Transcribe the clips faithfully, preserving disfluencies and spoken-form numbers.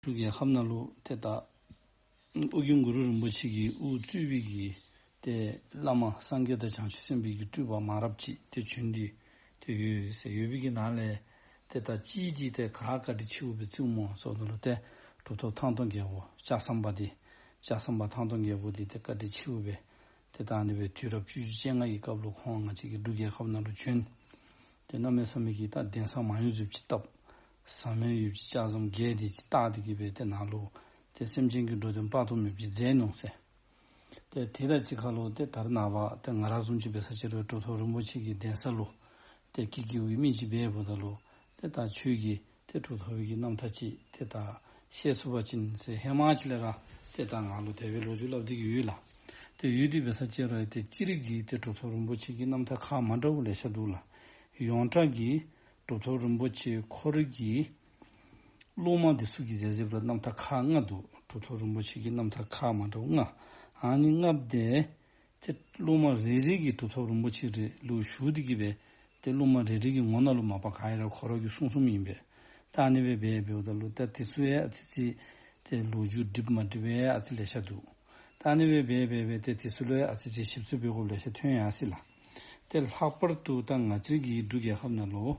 འབྲུག་རྒྱལ་ཁབ་ནང་ལུ་ཏེ་ད་ཨོ་རྒྱན་གུ་རུ་རིན་པོ་ཆེ་གིས་དབུ་གཙོས་པའི་གི་ཏེ་བླ་མ་སངས་རྒྱས་དང་བྱང་ཆུབ་སེམས་དཔའི་གི་སྤྲུལ་པ་མང་རབས་ཅིག་ཏེ་བྱོན་ཏེ་ཏེ་ཡོད་ཟེར། ཡོད་པའི་གི་ནང་ལས་ཏེ་ད་གཅིག་འདི་ཏེ་ག་བཀའ་དྲིན་ཆེཝ་སྦེ་བརྩིཝ་སྨོ་ཟེརཝ་ད་ལུ་ཏེ་གྲུབ་ཐོབ་ཐང་སྟོང་རྒྱལ་པོ་ལྕགས་ཟམ་པ་འདི་ལྕགས་ཟམ་པ་ཐང་སྟོང་རྒྱལ་པོ་འདི་ཏེ་བཀའ་དྲིན་ཆེཝ་སྦེ་ཏེ་ད་ཨ་ནི་སྦེ་དུས་རབས་བཅུ་བཅོ་ལྔ་གི་སྐབས་ལུ་ཁོང་ང་བཅས་ཀྱི་འབྲུག་རྒྱལ་ཁབ་ནང་ལུ་བྱོན། ཏེ་གནམ་མེད་ས་མེད་ཀྱི་ད་གདན་ས་མང་ཡུལ་ཟུར་ཅིག་བཏབ། ཟབ་མོའི་ཡུལ་གྱི་ལྕགས་ཟམ་བརྒྱད་དེ་ཅིག་བཏགས་ཏེ་གི་སྦེ་ཏེ་ནཱ་ལུ་ཏེ་སེམས་ཅན་གྱི་འགྲོ་དོན་དཔག་ཏུ་མེད་པ་ཅིག་མཛད་ནུག་ཟེར། ཏེ་དེ་དང་གཅིག་ཁར་ལུ་ཏེ་ད་རེས་ནངས་པ་ཏེ་ང་ར་བཟུམ་ཅིག་འབད་ས་ཅིག་རུང་གྲུབ་ཐོབ་རིན་པོ་ཆེ་གི་གདན་ས་ལུ་ཏེ་བཀུར་བསྐྱངས་ཀྱི་མི་ཅིག་འབད་འབདཝ་ད་ལུ་ཏེ་ད་ཁྱོད་ཀྱིས་ཏེ་གྲུབ་ཐོབ་ཀྱི་རྣམ་ཐར་ཅིག་ཏེ་ད་བཤད་ཚུགས་པ་ཅིན་ཟེར་ཧེ་མ་ཅིག་ལས་ར་ཏེ་ད་ང་ལུ་དེ་སྦེ་ལོ་རྒྱུས་སླབ་སྟེ་གི་ཡོད་ལགས། ཏེ་ཡོད་དེ་འབད་ས་ཅིག་རུང་ཏེ་སྤྱིར་གྱི་ཏེ་གྲུབ་ཐོབ་རིན་པོ་ཆེ་གི་རྣམ་ཐར་ཁག་མ་འདྲཝ་ལེ་ཤ་འདུག་ལགས། ཡོངས་གྲགས་ཀྱི་གྲུབ་ཐོབ་རིན་པོ་ཆེ་ཁོ་རའི་གི་སློབ་མ་འདི་ཚུ་གི་མཛད་རྗེས་ལུ་རྣམ་ཐར་ཁག་ལྔ་འདུག། གྲུབ་ཐོབ་རིན་པོ་ཆེ་གི་རྣམ་ཐར་ཁག་མ་འདྲཝ་ལྔ། ཨ་ནི་ལྔ་དེ་ཏེ་སློབ་མ་རེ་རེ་གིས་གྲུབ་ཐོབ་རིན་པོ་ཆེ་རེ་ལུ་ཞུ་སྟེ་གི་སྦེ་ཏེ་སློབ་མ་རེ་རེ་གི་ངོ་ནང་ལུ་མ་པ་ག་ཡ་ར་ཁོ་ར་གིས་གསུངས་གསུངསམ་ཨིན་པས། ད་ཨ་ནི་སྦེ་འབད་འབདཝ་ད་ལུ་ད་དེ་ཚུ་ཡང་ཨ་ཙི་ཙི་ཏེ་ལོ་རྒྱུས་འགྲིག་མ་འགྲིགཔ་ཡང་ཨ་ཙི་ལེ་ཤ་འདུག། ད་ཨ་ནི་སྦེ་འབད་འབད་འབད་ཏེ་དེ་ཚུ་ལུ་ཡང་ཨ་ཙི་ཙི་ཞིབ་འཚོལ་འབད་དགོཔ་ལེ་ཤ་ཐོན་ཡར་སོ་ཡི་ལགས། ཏེ་ལྷག་པར་དུ་ད་ང་བཅས་ཀྱི་འབྲུག་རྒྱལ་ཁབ་ནང་ལུ་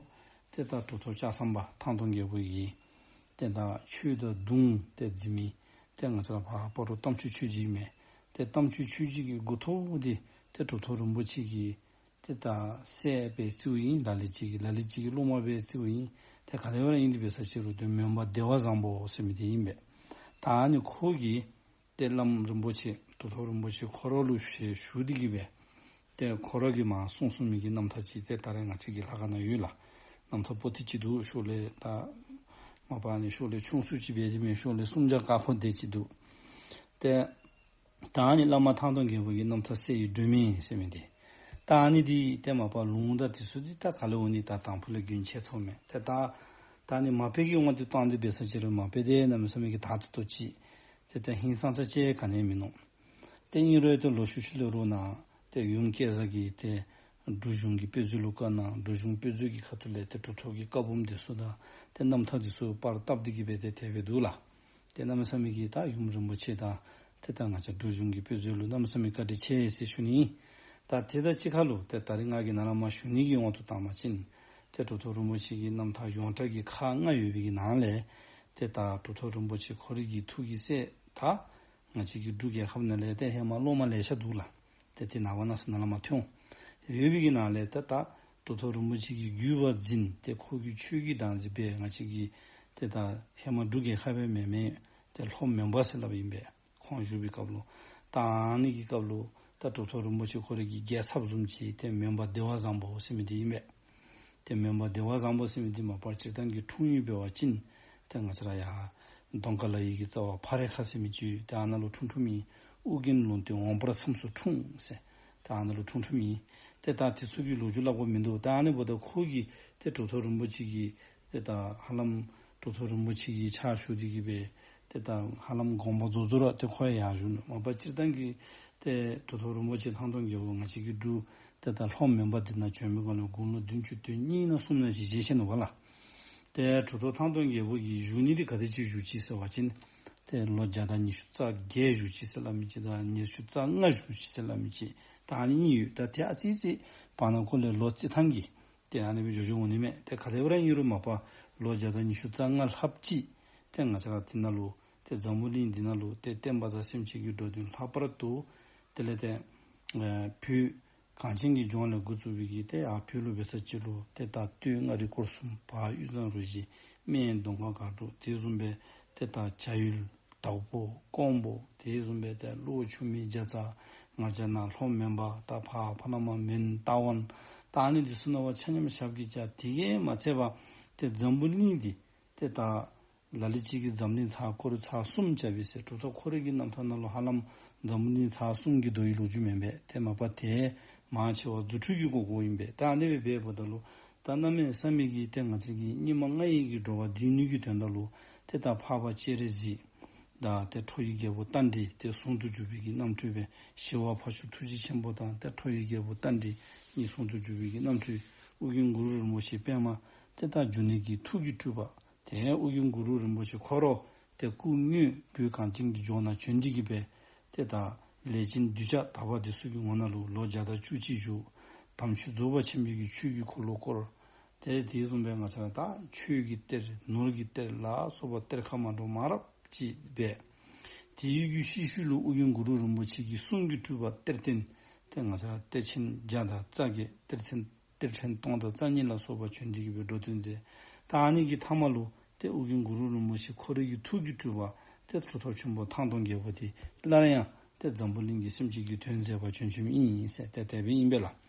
ཏེ་ད་གྲུབ་ཐོབ་ལྕགས་ཟམ་པ་ཐང་སྟོང་རྒྱལ་པོ་གིས་ཏེ་ད་ཆོས་དང་གདུང་ཏེ་འཛིན་མི་ཏེ་ང་བཅས་ར་ཕར་སྤ་རོ་རྟ་མཆོག་ཆོས་རྗེ་ཨིན་མས། ཏེ་རྟ་མཆོག་ཆོས་རྗེ་གི་འགོ་ཐོག་འདི་ཏེ་གྲུབ་ཐོབ་རིན་པོ་ཆེ་གི་ཏེ་ད་སྲས་སྦེ་བརྩིཝ་ཨིན། ལ་ལུ་ཅིག་གིས་ལ་ལུ་ཅིག་གི་སློབ་མ་སྦེ་བརྩིཝ་ཨིན། ཏེ་ག་དེ་སྦེ་ར་ཨིན་དེ་འབད་ས་ཅིག་རུང་ཏེ་མོན་པ་བདེ་བ་བཟང་པོ་ཟེར་མི་འདི་ཨིན་པས། ད་ཨ་ནི་ཁོ་གིས་ཏེ་བླམ་རིན་པོ་ཆེ་གྲུབ་ཐོབ་རིན་པོ་ཆེ་ཁོ་ར་ལུ་ཞལ་ཞུ་སྟེ་གི་སྦེ་ཏེ་ཁོ་ར་གིས་མར་གསུངས་གསུངས་མི་གི་རྣམ་ཐར་ཅིག་ཏེ་ད་རེས་ང་བཅས་ཀྱི་ལྷ་ཁང་ནང་ཡོད་ལགས། རྣམ་ཐར་པོ་ཏི་ཅིག་འདུག། ཤོག་ལེབ་ད་མ་པ་ཨ་ནི་ཤོག་ལེབ་ཆུང་སུ་ཅིག་སྦེ་དེ་མེན། ཤོག་ལེབ་སུམ་བརྒྱ་ཀ་ཕོ་དེ་ཅིག་འདུག། ཏེ་ད་ཨ་ནི་བླ་མ་ཐང་སྟོང་རྒྱལ་པོ་གི་རྣམ་ཐར་སྲས་ཡི་སྒྲོན་མེ་ཟེར་མི་འདི། ད་ཨ་ནི་འདི་ཏེ་མ་པ་ལུང་དང་དེ་ཚུ་འདི་ད་ག་ལུ་འོང་ནི། ད་དང་ཕུ་ལས་རྒྱུན་ཆད་སོངམ་མས། ཏེ་ད་ད་ཨ་ནི་མ་པའི་གི་དབང་དུ་བཏང་སྟེ་འབད་ས་ཅིག་རུང་མ་པ་འདི་གནམ་མེད་ས་མེད་ཀྱི་དག་ཏོག་ཏོ་ཅིག་ཏེ་ད་ཧིང་སངས་ས་ཅིག་ག་ནི་ཡང་མིན་ནུག། ཏེ་ཨིན་རུང་ཏེ་ལོག་ཤུལ་ཤུལ་ལས་ར་ནཱ་ཏེ་ཡུམ་སྐལ་བཟང་གིས་ཏེ་འབྲུག་གཞུང་གི་དཔེ་མཛོད་ལུ་བཀའ་གནང་། འབྲུག་གཞུང་དཔེ་མཛོད་ཀྱི་ཁ་ཐུག་ལས་ཏེ་གྲུབ་ཐོབ་ཀྱི་བཀའ་འབུམ་འདི་ཚུ་དང་ཏེ་རྣམ་ཐར་འདི་ཚུ་པར་བཏབ་སྟེ་གི་སྦེ་ཏེ་དེ་སྦེ་འདུག་ལགས། ཏེ་གནམ་མེད་ས་མེད་ཀྱི་ད་ཡུམ་རིན་པོ་ཆེ་དང་ཏེ་ད་ང་བཅས་འབྲུག་གཞུང་གི་དཔེ་མཛོད་ལུ་གནམ་མེད་ས་མེད་བཀའ་དྲིན་ཆེ་ཟེར་ཞུ་ནི། ད་དེ་དང་གཅིག་ཁར་ལུ་ཏེ་ད་རེས་ང་གིས་ནཱ་ལས་མར་ཞུ་ནི་གི་དབང་དུ་བཏང་བ་ཅིན་ཏེ་གྲུབ་ཐོབ་རིན་པོ་ཆེ་གི་རྣམ་ཐར་ཡོངས་གྲགས་ཀྱི་ཁག་ལྔ་ཡོད་པའི་གི་ནང་ལས་ཏེ་ད་གྲུབ་ཐོབ་རིན་པོ་ཆེ་ཁོ་རའི་གི་ཐུགས་ཀྱི་སྲས་ད་ང་བཅས་ཀྱི་འབྲུག་རྒྱལ་ཁབ་ནང་ལས་ཏེ་ཧེ་མ་སློབ་མ་ལེ་ཤ་འདུག་ལགས། ཏེ་དེ་ནངས་པ་གནངས་ཚེ་ནཱ་ལས་མར་ཐོན་ཡོད་པའི་གི་ནང་ལས་ཏེ་ད་གྲུབ་ཐོབ་རིན་པོ་ཆེ་གི་བརྒྱུད་པ་འཛིན་ཏེ་ཁོ་གི་ཆོས་ཀྱི་བདག་འཛིན་འབད་ང་བཅས་ཀྱི་ཏེ་ད་ཧེ་མ་འབྲུག་རྒྱལ་ཁབ་སྦེ་མེན་མེན་ཏེ་ལྷོ་མོན་པ་ཟེར་སླབ་ཨིན་པས། ཁོང་བཞུགས་པའི་སྐབས་ལུ་ད་ཨ་ནི་གི་སྐབས་ལུ་ད་གྲུབ་ཐོབ་རིན་པོ་ཆེ་ཁོ་རའི་གི་རྒྱལ་ཚབ་བཟུམ་ཅིག་ཏེ་མོན་པ་བདེ་བ་བཟང་པོ་ཟེར་མི་འདི་ཨིན་པས། ཏེ་མོན་པ་བདེ་བ་བཟང་པོ་ཟེར་མི་འདི་མ་པ་སྤྱིར་བཏང་གི་འཁྲུངས་ཡུལ་འབད་བ་ཅིན་ཏེ་ང་བཅས་ར་ཡར་གདོང་དཀར་ལ་ཡི་གི་རྩ་བ་ཕ་རེ་ཁ་ཟེར་མི་ཅིག་ཡོད། ཏེ་ཨ་ནཱ་ལུ་འཁྲུངས་འཁྲུངསམ་ཨིན། ཨོ་རྒྱན་ལུང་བསྟན་འོང་པར་མཚམས་སུ་འཁྲུངས་ཟེར་ཏེ་ཨ་ནཱ་ལུ་འཁྲུངས་འཁྲུངསམ་ཨིན། ཏེ་ད་དེ་ཚུ་གི་ལོ་རྒྱུས་སླབ་དགོཔ་མིན་འདུག། ད་ཨ་ནི་འབདཝ་ད་ཁོ་གིས་ཏེ་གྲུབ་ཐོབ་རིན་པོ་ཆེ་གི་ཏེ་ད་ཧ་ལམ་གྲུབ་ཐོབ་རིན་པོ་ཆེ་གི་ཕྱག་ཞུ་སྟེ་གི་སྦེ་ཏེ་ད་ཧ་ལམ་དགོངས་པ་རྫོགས་རྫོགས་ར་ཏེ་ཁོ་ཡང་ཡར་བཞུགས་ནུག། མ་པ་སྤྱིར་བཏང་གི་ཏེ་གྲུབ་ཐོབ་རིན་པོ་ཆེ་ཐང་སྟོང་རྒྱལ་པོ་ང་བཅས་ཀྱི་འབྲུག་ཏེ་ད་ལྷོ་མོན་པ་འདི་ནང་བྱོན་པའི་སྒང་ལས་དགུང་ལོ་བདུན་ཅུ་དོན་གཉིས་ནང་གསུམ་ནང་ཅིག་བཞེས་ཅི་ནུག་པ་ལགས། ཏེ་གྲུབ་ཐོབ་ཐང་སྟོང་རྒྱལ་པོ་གིས་བཞུགས་ནི་འདི་ག་དེ་ཅིག་བཞུགས་ཅི་ཟེར་བ་ཅིན་ཏེ་ལོ་བརྒྱ་དང་ཉི་ཤུ་རྩ་བརྒྱད་བཞུགས་ཅི་ཟེར་སླབ་མི་ཅིག་དང་ཉི་ཤུ་རྩ་ལྔ་བཞུགས་ཅི་ཟེར་སླབ་མི་ཅིག་ད་ཨ་ནི་ཡོད། ད་ཏེ་ཨ་ཙི་ཙི་བར་ན་ཁོ་ལས་ལོ་རྩི་ཐངས་ཀྱིས་ཏེ་ཨ་ནི་སྦེ་འགྱོ་འགྱོཝ་འོང་ནི་མས། ཏེ་ག་དེ་སྦེ་ར་ཨིན་རུང་མ་པ་ལོ་བརྒྱ་དང་ཉི་ཤུ་རྩ་ལྔ་ལྷགཔ་ཅིག་ཏེ་ང་བཅས་ར་འདི་ནང་ལུ་ཏེ་འཛམ་བུ་གླིང་འདི་ནང་ལུ་ཏེ་བསྟན་པ་དང་སེམས་ཅན་གྱི་འགྲོ་དོན་ལྷག་པར་དུ་དེ་ལས་ཏེ་ཨེ་བོད་གངས་ཅན་གྱི་ལྗོངས་ལས་འགོ་བཙུགས་པའི་གི་ཏེ་ཡར་བོད་ལུ་འབད་ས་ཅིག་ལུ་ཏེ་ད་སྟོད་མངའ་རིས་སྐོར་གསུམ་བར་དབུས་གཙང་རུ་བཞི་སྨད་མདོ་ཁམས་སྒང་དྲུག་དེ་བཟུམ་སྦེ་ཏེ་ད་བྱ་ཡུལ་དྭགས་པོ་ཀོང་པོ་དེ་བཟུམ་སྦེ་ཏེ་ཀློ་ཆུ་སྨད་རྒྱ་ཚ་ང་བཅས་ནཱ་ལྷོ་མོན་པ་ད་ཕར་ཕར་ནང་མར་མོན་རྟ་དབང་ད་ཨ་ནི་འདི་ཚུ་ནང་པ་ཆ་མཉམ་ཞབས་ཀྱིས་བཅགས། དེ་གིས་མ་ཚད་པར་ཏེ་འཛམ་བུ་གླིང་འདི་ཏེ་ད་ལ་ལུ་ཅིག་གིས་འཛམ་གླིང་ཚར་ཁོ་ར་ཚར་གསུམ་རྐྱབ་པས་ཟེར། གྲུབ་ཐོབ་ཁོ་རའི་གི་རྣམ་ཐར་ནང་ལུ་ཧ་ལམ་འཛམ་བུ་གླིང་ཚར་གསུམ་གྱི་མདོ་ཡི་ལོ་རྒྱུས་མེན་པས། ཏེ་མ་པ་ཏེ་མང་ཆེ་བ་རྫུ་འཕྲུལ་གྱི་སྒོ་སྒོ་ཨིན་པས། ད་ཨ་ནི་སྦེ་འབདཝ་ད་ལུ་ད་གནམ་མེད་ས་མེད་ཀྱི་ཏེ་ང་བཅས་ཀྱི་སྙིགས་མ་ལྔ་ཡི་གི་འགྲོ་བ་སྡུག་ནི་གི་དོན་དག་ལུ་ཏེ་ད་འཕགས་པ་སྤྱན་རས་གཟིགས་དང་ཏེ་ཁྲོ་བོའི་རྒྱལ་པོ་རྟ་མགྲིན་ཏེ་ཟུང་དུ་འཇུག་པའི་གི་རྣམ་འཕྲུལ་སྦེ་ཞི་བ་འཕགས་མཆོག་ཐུགས་རྗེ་ཆེན་པོ་དང་ཏེ་ཁྲོ་བོའི་རྒྱལ་པོ་རྟ་མགྲིན་གཉིས་ཟུང་དུ་འཇུག་པའི་གི་རྣམ་འཕྲུལ། ཨོ་རྒྱན་གུ་རུ་རིན་པོ་ཆེ་པདྨ་ཏེ་ད་འབྱུང་གནས་ཀྱི་ཐུགས་ཀྱི་སྤྲུལ་པ། ཏེ་ཨོ་རྒྱན་གུ་རུ་རིན་པོ་ཆེ་ཁོ་ར་ ཏེ་སྐུ་དངོས་བོད་གངས་ཅན་གྱི་ལྗོངས་ནང་བྱོན་ཏེ་གི་སྦེ་ཏེ་ད་ལས་ཅན་གདུལ་བྱ་དག་པ་འདི་ཚུ་གི་ངོ་ནང་ལུ་ལོ་བརྒྱ་དང་བཅུ་གཅིག་བཞུགས། དམ་ཆོས་རྫོགས་པ་ཆེན་པོའི་གི་ཆོས་ཀྱི་འཁོར་ལོ་བསྐོར། ཏེ་དེ་བཟུམ་སྦེ་ང་བཅས་ར་ད་ཆོས་ཀྱི་གཏེར་ནོར་གྱི་གཏེར་ལ་སོགས་པ་གཏེར་ཁ་མ་འདྲཝ་མང་རབས་ཅིག་སྦེ། དེའི་གི་ཤུལ་ཤུལ་ལུ་ཨོ་རྒྱན་གུ་རུ་རིན་པོ་ཆེ་གི་གསུང་གི་སྤྲུལ་པ་གཏེར་སྟོན། ཏེ་ང་བཅས་ར་གཏེར་ཆེན་བརྒྱ་དང་རྩ་བརྒྱད་གཏེར་ཆེན་གཏེར་ཕྲན་སྟོང་དང་རྩ་གཉིས་ལ་སོགས་པ་བྱོན་ཏེ་གི་སྦེ་འགྲོ་དོན་མཛད། ད་ཨ་ནི་གི་མཐའ་མ་ལུ་ཏེ་ཨོ་རྒྱན་གུ་རུ་རིན་པོ་ཆེ་ཁོ་རའི་གི་ཐུགས་ཀྱི་སྤྲུལ་པ་ཏེ་གྲུབ་ཐོབ་ཆེན་པོ་ཐང་སྟོང་རྒྱལ་པོ་འདི་སླར་ཡང་ཏེ་འཛམ་བུ་གླིང་གི་སེམས་ཅན་གྱི་དོན་མཛད་པར་བྱོན་བྱོནམ་ཨིན་ཟེར་ཏེ་དེ་སྦེ་ཨིན་པས་ལགས།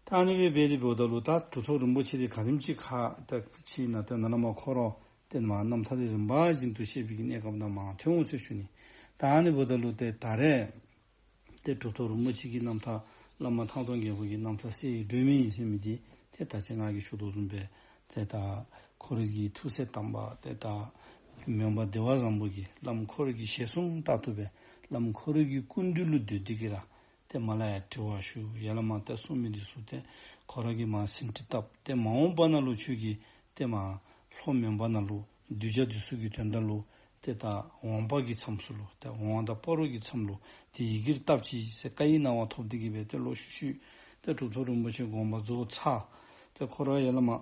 ད་ཨ་ནི་སྦེ་འབད་དེ་འབདཝ་ད་ལུ་ད་གྲུབ་ཐོབ་རིན་པོ་ཆེ་འདི་ག་དེམ་ཅིག་ཁག་ཏེ་ཅིག་ཨིན་ན་ཏེ་ནཱ་ལས་མར་ཁོ་ར་ཏེ་མར་རྣམ་ཐར་འདི་རིམ་པ་བཞིན་དུ་བཤད་པའི་གི་གནས་སྐབས་ནང་མར་ཐོན་འོང་ཟེར་ཞུ་ནི། ད་ཨ་ནི་འབདཝ་ད་ལུ་ཏེ་ད་རེས་ཏེ་གྲུབ་ཐོབ་རིན་པོ་ཆེ་གི་རྣམ་ཐར་བླ་མ་ཐང་སྟོང་རྒྱལ་པོ་གི་རྣམ་ཐར་གསལ་བའི་སྒྲོན་མེ་ཨིན་ཟེར་མི་འདི་ཏེ་ད་ཅི་ང་གིས་ཞུ་དོ་བཟུམ་སྦེ་ཏེ་ད་ཁོ་རའི་གི་ཐུགས་སྲས་དམ་པ་ཏེ་ད་མོན་པ་བདེ་བ་བཟང་པོ་གིས་བླམ་ཁོ་རའི་གི་ཞལ་གསུང་ལྟར་དུ་སྦེ་བླམ་ཁོ་རའི་གི་སྐུ་མདུན་ལུ་སྡོད་དེ་གི་ར་ཏེ་མར་ལས་ཡར་དྲི་བ་ཞུ་ཡར་ལས་མར་ཏེ་གསུང་མི་འདི་ཚུ་ཏེ་ཁོ་ར་གིས་མར་ཟིན་བྲིས་བཏབ། ཏེ་མ་འོངས་པ་ནང་ལུ་ཁྱོད་ཀྱིས་ཏེ་མར་ལྷོ་མོན་པ་ནང་ལུ་གདུལ་བྱ་འདི་ཚུ་གི་དོན་དག་ལུ་ཏེ་ད་འོང་བ་གི་མཚམས་སུ་ལུ་ཏེ་འོང་བ་དང་སྤ་རོ་གི་མཚམས་ལུ་ཏེ་ཡི་གེར་བཏབ་ཅིག་ཟེར་བཀའ་ཡི་གནང་བ་ཐོབ་སྟེ་གི་སྦེ་ཏེ་ལོག་ཤུལ་ཤུལ་ཏེ་གྲུབ་ཐོབ་རིན་པོ་ཆེ་དགོངས་པ་རྫོགས་ཚར། ཏེ་ཁོ་ར་ཡར་ལས་མར་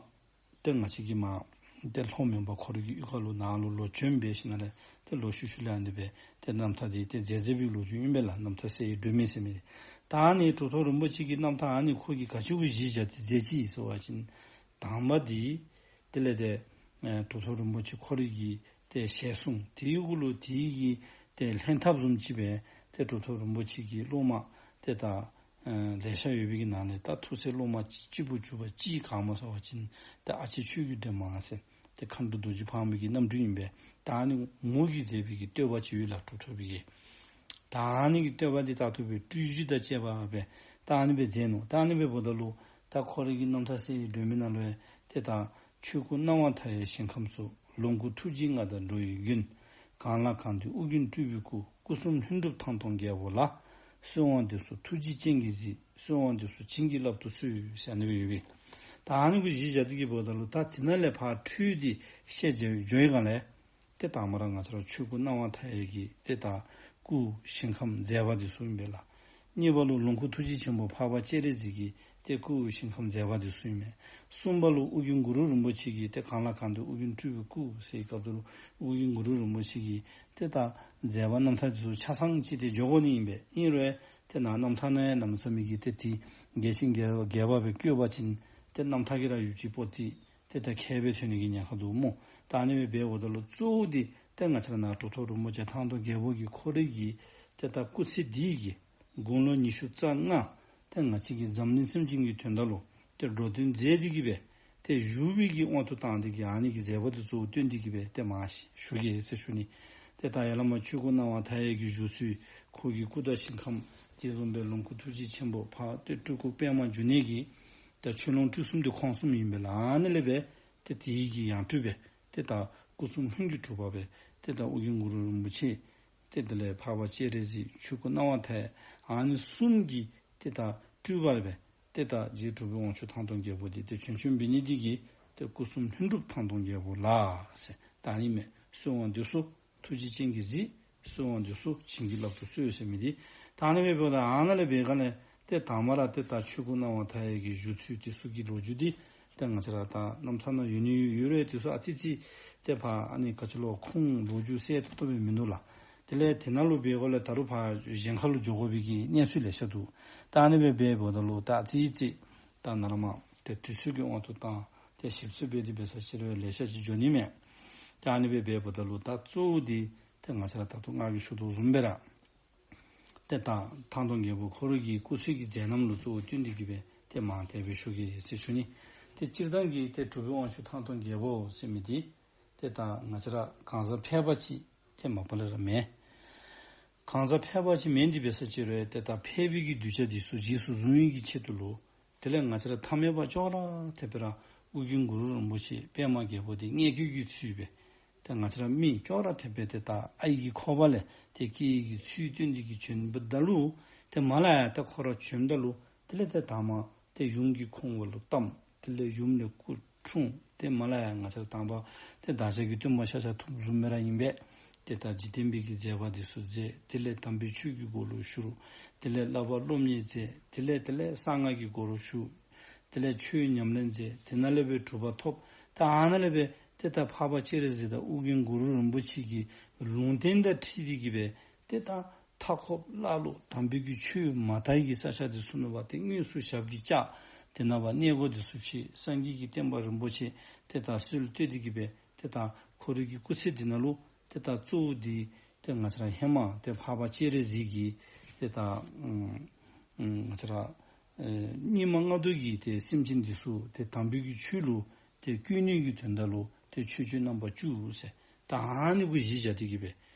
ཏེ་ང་བཅས་ཀྱི་མར་ཏེ་ལྷོ་མོན་པ་ཁོ་རའི་གི་གཡུས་ཁ་ལུ་ནཱ་ལུ་ལོག་བྱོན་འབད་ཞིནམ་ལས་ཏེ་ལོག་ཤུལ་ཤུལ་ལས་ཨ་ནི་སྦེ་ཏེ་རྣམ་ཐར་འདི་ཏེ་མཛད་མཛད་པའི་ལོ་རྒྱུས་ཨིན་པས་ལགས། རྣམ་ཐར་གསལ་བའི་སྒྲོན་མེ་ཟེར་མི་འདི། ད་ཨ་ནི་གྲུབ་ཐོབ་རིན་པོ་ཆེ་གི་རྣམ་ཐར་ཨ་ནི་ཁོ་གིས་ག་ཅི་གུ་གཞི་བཞག་སྟེ་མཛད་ཅི་ཟེར་བ་ཅིན་དང་པ་འདི་དེ་ལས་ཏེ་ཨེ་གྲུབ་ཐོབ་རིན་པོ་ཆེ་ཁོ་རའི་གི་ཏེ་ཞལ་གསུང་དེའི་གུ་ལུ་དེའི་གི་ཏེ་ལྷན་ཐབས་བཟུམ་ཅིག་སྦེ་ཏེ་གྲུབ་ཐོབ་རིན་པོ་ཆེ་གི་སློབ་མ་ཏེ་ད་ཨེ་ལེ་ཤ་ཡོད་པའི་གི་ནང་ལས་ད་ཐུགས་སྲས་སློབ་མ་གཅིག་པུ་གྱུར་པ་ཅིག་ག་སྨོ་ཟེར་བ་ཅིན་ཏེ་ཨ་ལྕེ་ཆོས་ཀྱི་སྒྲོན་མ་ཟེར་ཏེ་མཁའ་འགྲོ་རྡོ་རྗེ་ཕག་མོ་གི་རྣམ་སྤྲུལ་ཨིན་པས། ད་ཨ་ནི་མོ་གིས་མཛད་པའི་གི་བསྟོད་པ་ཅིག་ཡོད་ལགས། གྲུབ་ཐོབ་པའི་གི་ད་ཨ་ནི་གི་བསྟོད་པ་འདི་ད་ལྟོ་སྦེ་སྤྲུལ་གཞི་དང་བཅས་པ་སྦེ་ད་ཨ་ནི་སྦེ་མཛད་ནུག། ད་ཨ་ནི་སྦེ་འབདཝ་ད་ལུ་ད་ཁོ་རའི་གི་རྣམ་ཐར་གསལ་བའི་སྒྲོན་མེ་ནང་ལུ་ཡང་ཏེ་ད་ཆོས་སྐུ་སྣང་བ་མཐའ་ཡས་ཞིང་ཁམས་སུ། ལོངས་སྐུ་ཐུགས་རྗེའི་མངའ་བདག་འགྲོ་བའི་མགོན། གང་ལ་གང་འདུལ་ཨོ་རྒྱན་སྤྲུལ་པའི་སྐུ། སྐུ་གསུམ་ལྷུན་གྲུབ་ཐང་སྟོང་རྒྱལ་པོ་ལ། གསོལ་བ་འདེབས་སོ་ཐུགས་རྗེའི་སྤྱན་གྱིས་གཟིགས། གསོལ་བ་འདེབས་སོ་བྱིན་གྱིས་བརླབ་ཏུ་གསོལ་ཟེར་ཨ་ནི་སྦེ་ཡོད་པས། ད་ཨ་ནི་གུ་གཞི་བཞག་སྟེ་གི་འབདཝ་ད་ལུ་ད་དེ་ནང་ལས་ཕར་འཕྲོས་ཏེ་བཤད་བྱ་བའི་སྒང་ལས་ཏེ་དང་པ་ར་ང་བཅས་ར་ཆོས་སྐུ་སྣང་བ་མཐའ་ཡས་ཀྱི་ཏེ་ད་སྐུ་ཞིང་ཁམས་མཛད་པ་འདི་ཚུ་ཨིན་པས་ལགས། གཉིས་པ་ལུ་ལོངས་སྐུ་ཐུགས་རྗེ་ཆེན་པོ་འཕགས་པ་སྤྱན་རས་གཟིགས་ཀྱི་ཏེ་སྐུ་ཞིང་ཁམས་མཛད་པ་འདི་ཚུ་ཨིན་མས། གསུམ་པ་ལུ་ཨོ་རྒྱན་གུ་རུ་རིན་པོ་ཆེ་གི་ཏེ་གང་ལ་གང་འདུལ་ཨོ་རྒྱན་སྤྲུལ་པའི་སྐུ་ཟེར་བའི་སྐབས་སུ་ལུ་ཨོ་རྒྱན་གུ་རུ་རིན་པོ་ཆེ་གི་ཏེ་ད་མཛད་པ་རྣམ་ཐར་འདི་ཚུ་ཆ་ཚང་ཅིག་ཏེ་འགྱོ་དགོ་ནི་ཨིན་པས། ཨིན་རུང་ཏེ་ནཱ་རྣམ་ཐར་ནང་ཡང་གནམ་མེད་ས་མེད་ཀྱི་ཏེ་དེ་རྒྱས་ཤིང་རྒྱས་རྒྱས་པ་སྦེ་བཀོད་པ་ཅིན་ཏེ་རྣམ་ཐར་གྱི་ར་ཡུལ་གྱི་པོ་ཏི་ཏེ་ད་ཁྱད་སྦེ་ཐོན་ནི་གི་ཉེན་ཁ་འདུག་སྨོ། ད་ཨ་ནི་སྦེ་འབདཝ་ད་ལུ་གཙོ་བོ་འདི་ཏེ་ང་བཅས་ར་ནཱ་གྲུབ་ཐོབ་རིན་པོ་ཆེ་ཐང་སྟོང་རྒྱལ་པོ་གི་ཁོ་རའི་གི་ཏེ་ད་སྐུ་ཚེ་འདི་གི་དགུང་ལོ་ཉི་ཤུ་རྩ་ལྔ་ཏེ་ང་བཅས་ཀྱི་འཛམ་གླིང་སེམས་ཅན་གྱི་དོན་དག་ལུ་ཏེ་འགྲོ་དོན་མཛད་དེ་གི་སྦེ་ཏེ་བཞུགས་པའི་གི་དབང་དུ་བཏང་སྟེ་གི་ཨ་ནི་གི་མཛད་པ་འདི་གཙོ་བོ་བཏོན་ཏེ་གི་སྦེ་ཏེ་མར་ཞུ་གེ་ཟེར་ཞུ་ནི། ཏེ་ད་ཡར་ལས་མར་ཆོས་སྐུ་སྣང་བ་མཐའ་ཡས་ཀྱི་བཞུགས་ཚུལ་ཁོ་གི་སྐུ་དང་ཞིང་ཁམས་དེ་བཟུམ་སྦེ་ལོངས་སྐུ་ཐུགས་རྗེ་ཆེན་པོ་འཕགས་ཏེ་སྤྲུལ་སྐུ་པདྨ་འབྱུང་གནས་ཀྱི་ཏེ་ཆོས་ལོངས་སྤྲུལ་གསུམ་འདི་ཁོང་གསུམ་ཨིན་པས་ལགས། ཨ་ནི་ལས་སྦེ་ཏེ་དེའི་གི་ཡང་སྤྲུལ་སྦེ་ཏེ་ད་སྐུ་གསུམ་ལྷུན་གྱིས་གྲུབ་པ་སྦེ་ཏེ་ད་ཨོ་རྒྱན་གུ་རུ་རིན་པོ་ཆེ་ཏེ་དེ་ལས་འཕགས་པ་སྤྱན་རས་གཟིགས་ཆོས་སྐུ་སྣང་བ་མཐའ་ཡས་ཨ་ནི་གསུམ་གྱི་ཏེ་ད་སྤྲུལ་པ་སྦེ་ཏེ་ད་རྗེ་གྲུབ་པའི་དབང་ཕྱུག་ཐང་སྟོང་རྒྱལ་པོ་འདི་ཏེ་བྱོན་བྱོནམ་འབད་ནི་འདི་གིས་ཏེ་སྐུ་གསུམ་ལྷུན་གྲུབ་ཐང་སྟོང་རྒྱལ་པོ་ལ་ཟེར་ད་ཨ་ནི་མས། གསོལ་བ་འདེབས་སོ་ཐུགས་རྗེའི་སྤྱན་གྱིས་གཟིགས། གསོལ་བ་འདེབས་སོ་བྱིན་གྱིས་བརླབ་ཏུ་གསོལ་ཟེར་མི་འདི། ད་ཨ་ནི་སྦེ་འབདཝ་ད་ཨ་ནཱ་ལས་འབད་ག་ལས་ཏེ་དང་པ་ར་ཏེ་ད་ཆོས་སྐུ་སྣང་བ་མཐའ་ཡས་ཀྱི་བཞུགས་ཚུལ་འདི་ཚུ་གི་ལོ་རྒྱུས་འདི་ཏེ་ང་བཅས་ར་ད་རྣམ་ཐར་ནང་ཡོད་ནི་ཡོད་རུང་འདི་ཚུ་ཨ་ཙི་ཅིག་ཏེ་ཕར་ཨ་ནི་ག་ཅི་ལོ་ཁུངས་ལོ་རྒྱུས་གསལ་ཏོག་ཏོ་སྦེ་མིན་འདུག་ལགས། དེ་ལས་དེ་ནང་ལུ་འབད་ག་ལས་ད་རུང་ཕར་གཞན་ཁ་ལུ་འགྱོ་དགོ་པའི་གི་གནས་ཚུལ་ལེ་ཤ་འདུག། ད་ཨ་ནི་སྦེ་འབདཝ་ད་ལུ་ད་ཨ་ཙི་ཅིག་ད་ནཱ་ལས་མར་ཏེ་དུས་ཚོད་ཀྱི་དབང་དུ་བཏང་སྟེ་ཞིབ་འཚོལ་འབད་དེ་འབད་ས་ཅིག་རུང་ལེ་ཤ་ཅིག་འགྱོ་ནི་མས། ཏེ་ཨ་ནི་སྦེ་འབདཝ་ད་ལུ་ད་གཙོ་བོ་འདི་ཏེ་ང་བཅས་ར་ད་ལྟོ་ང་གིས་ཞུ་དོ་བཟུམ་སྦེ་ར་ཏེ་ད་ཐང་སྟོང་རྒྱལ་པོ་ཁོ་རའི་གི་སྐུ་ཚེ་གི་མཛད་རྣམ་ལུ་གཙོ་བོ་བསྟུན་ཏེ་གི་སྦེ་ཏེ་མར་དེ་སྦེ་ཞུ་གེ་ཟེར་ཞུ་ནི། ཏེ་སྤྱིར་བཏང་གི་ཏེ་གྲུབ་པའི་དབང་ཕྱུག་ཐང་སྟོང་རྒྱལ་པོ་ཟེར་མི་འདི་ཏེ་ད་ང་བཅས་ར་གང་ཟག་ཕལ་པ་ཅིག་ཏེ་མ་པ་ལས་ར་མེན། གང་ཟག་ཕལ་པ་ཅིག་མེན་འདི་འབད་ས་ཅིག་རུང་ཏེ་ད་ཕལ་པའི་གི་གདུལ་བྱ་འདི་ཚུ་རྗེས་སུ་བཟུང་བའི་གི་ཆེད་དུ་ལུ་དེ་ལས་ང་བཅས་ར་ཐ་མལ་པ་ཅོག་ར་འཐདཔ་སྦེ་ར་ཨོ་རྒྱན་གུ་རུ་རིན་པོ་ཆེ་པདྨ་རྒྱལ་པོ་འདི་མངལ་སྐྱེས་ཀྱི་ཚུལ་སྦེ་ཏེ་ང་བཅས་ར་མི་ཅོག་ར་འཐདཔ་སྦེ་ཏེ་ད་ཨའི་གི་ཁོག་པ་ལས་ཏེ་སྐྱེས་ཀྱི་ཚུལ་སྟོན་ཏེ་གི་བྱོནམ་ད་ལུ་ཏེ་མར་ལས་ཡར་ཏེ་ཁོ་ར་བྱོནམ་ད་ལུ་དེ་ལས་ཏེ་ད་མར་ཏེ་ཡུམ་གྱི་ཁོང་པ་ལུ་བལྟམས། དེ་ལས་ཡུམ་ལས་སྐུ་འཁྲུངས། ཏེ་མ་ལ་ཡ་ང་བཅས་ར་དང་པ་ཏེ་བདག་ཅག་གི་སྟོན་པ་ཤཱཀྱ་ཐུབ་བཟུམ་སྦེ་ར་ཨིན་པས། ཏེ་ད་འཇིག་རྟེན་པའི་གི་མཛད་པ་འདི་ཚུ་མཛད། དེ་ལས་དམ་པའི་ཆོས་ཀྱི་སྒོ་ལུ་ཞུགས། དེ་ལས་བསླབ་པ་སློབ་གཉེར་མཛད། དེ་ལས་དེ་ལས་གསང་སྔགས་ཀྱི་སྒོ་ལུ་ཞུགས། དེ་ལས་ཆོས་ཉམས་ལེན་མཛད། དེ་ནང་ལས་སྦེ་གྲུབ་པ་ཐོབ། ད་ཨ་ནཱ་ལས་སྦེ་ཏེ་ད་འཕགས་པ་སྤྱན་རས་གཟིགས་དང་ཨོ་རྒྱན་གུ་རུ་རིན་པོ་ཆེ་གི་ལུང་བསྟན་དང་འཁྲིལ་ཏེ་གི་སྦེ་ཏེ་ད་མཐའ་འཁོབ་ཀླ་ཀློ་དམ་པའི་གི་ཆོས་མ་དར་གྱི་ས་ཆ་འདི་ཚུ་ནང་ཕར་ཏེ་དངོས་སུ་ཞབས་ཀྱིས་བཅགས། དེ་ནང་ཕར་གནས་སྒོ་འདི་ཚུ་ཕྱེ། སངས་རྒྱས་ཀྱི་བསྟན་པ་རིན་པོ་ཆེ་ཏེ་ད་སྲོལ་བཏོད་དེ་གི་སྦེ་ཏེ་ད་ཁོ་རའི་གི་སྐུ་ཚེ་འདི་ནང་ལུ་ཏེ་ད་གཙོ་བོ་འདི་ཏེ་ང་བཅས་ར་ཧེ་མ་ཏེ་འཕགས་པ་སྤྱན་རས་གཟིགས་ཀྱིས་ཏེ་ད་ཨམ་ཨམ་ང་བཅས་ར་ཨེ་སྙིགས་མ་ལྔ་བདོ་གི་ཏེ་སེམས་ཅན་འདི་ཚུ་ཏེ་དམ་པའི་གི་ཆོས་ལུ་ཏེ་བསྐུལ་ནི་གི་དོན་དག་ལུ་ཏེ་ཆོས་སྤྱོད་རྣམ་པ་བཅུ་ཟེར་ད་ཨ་ནི་གུ་གཞི་བཞག་སྟེ་གི་སྦེ་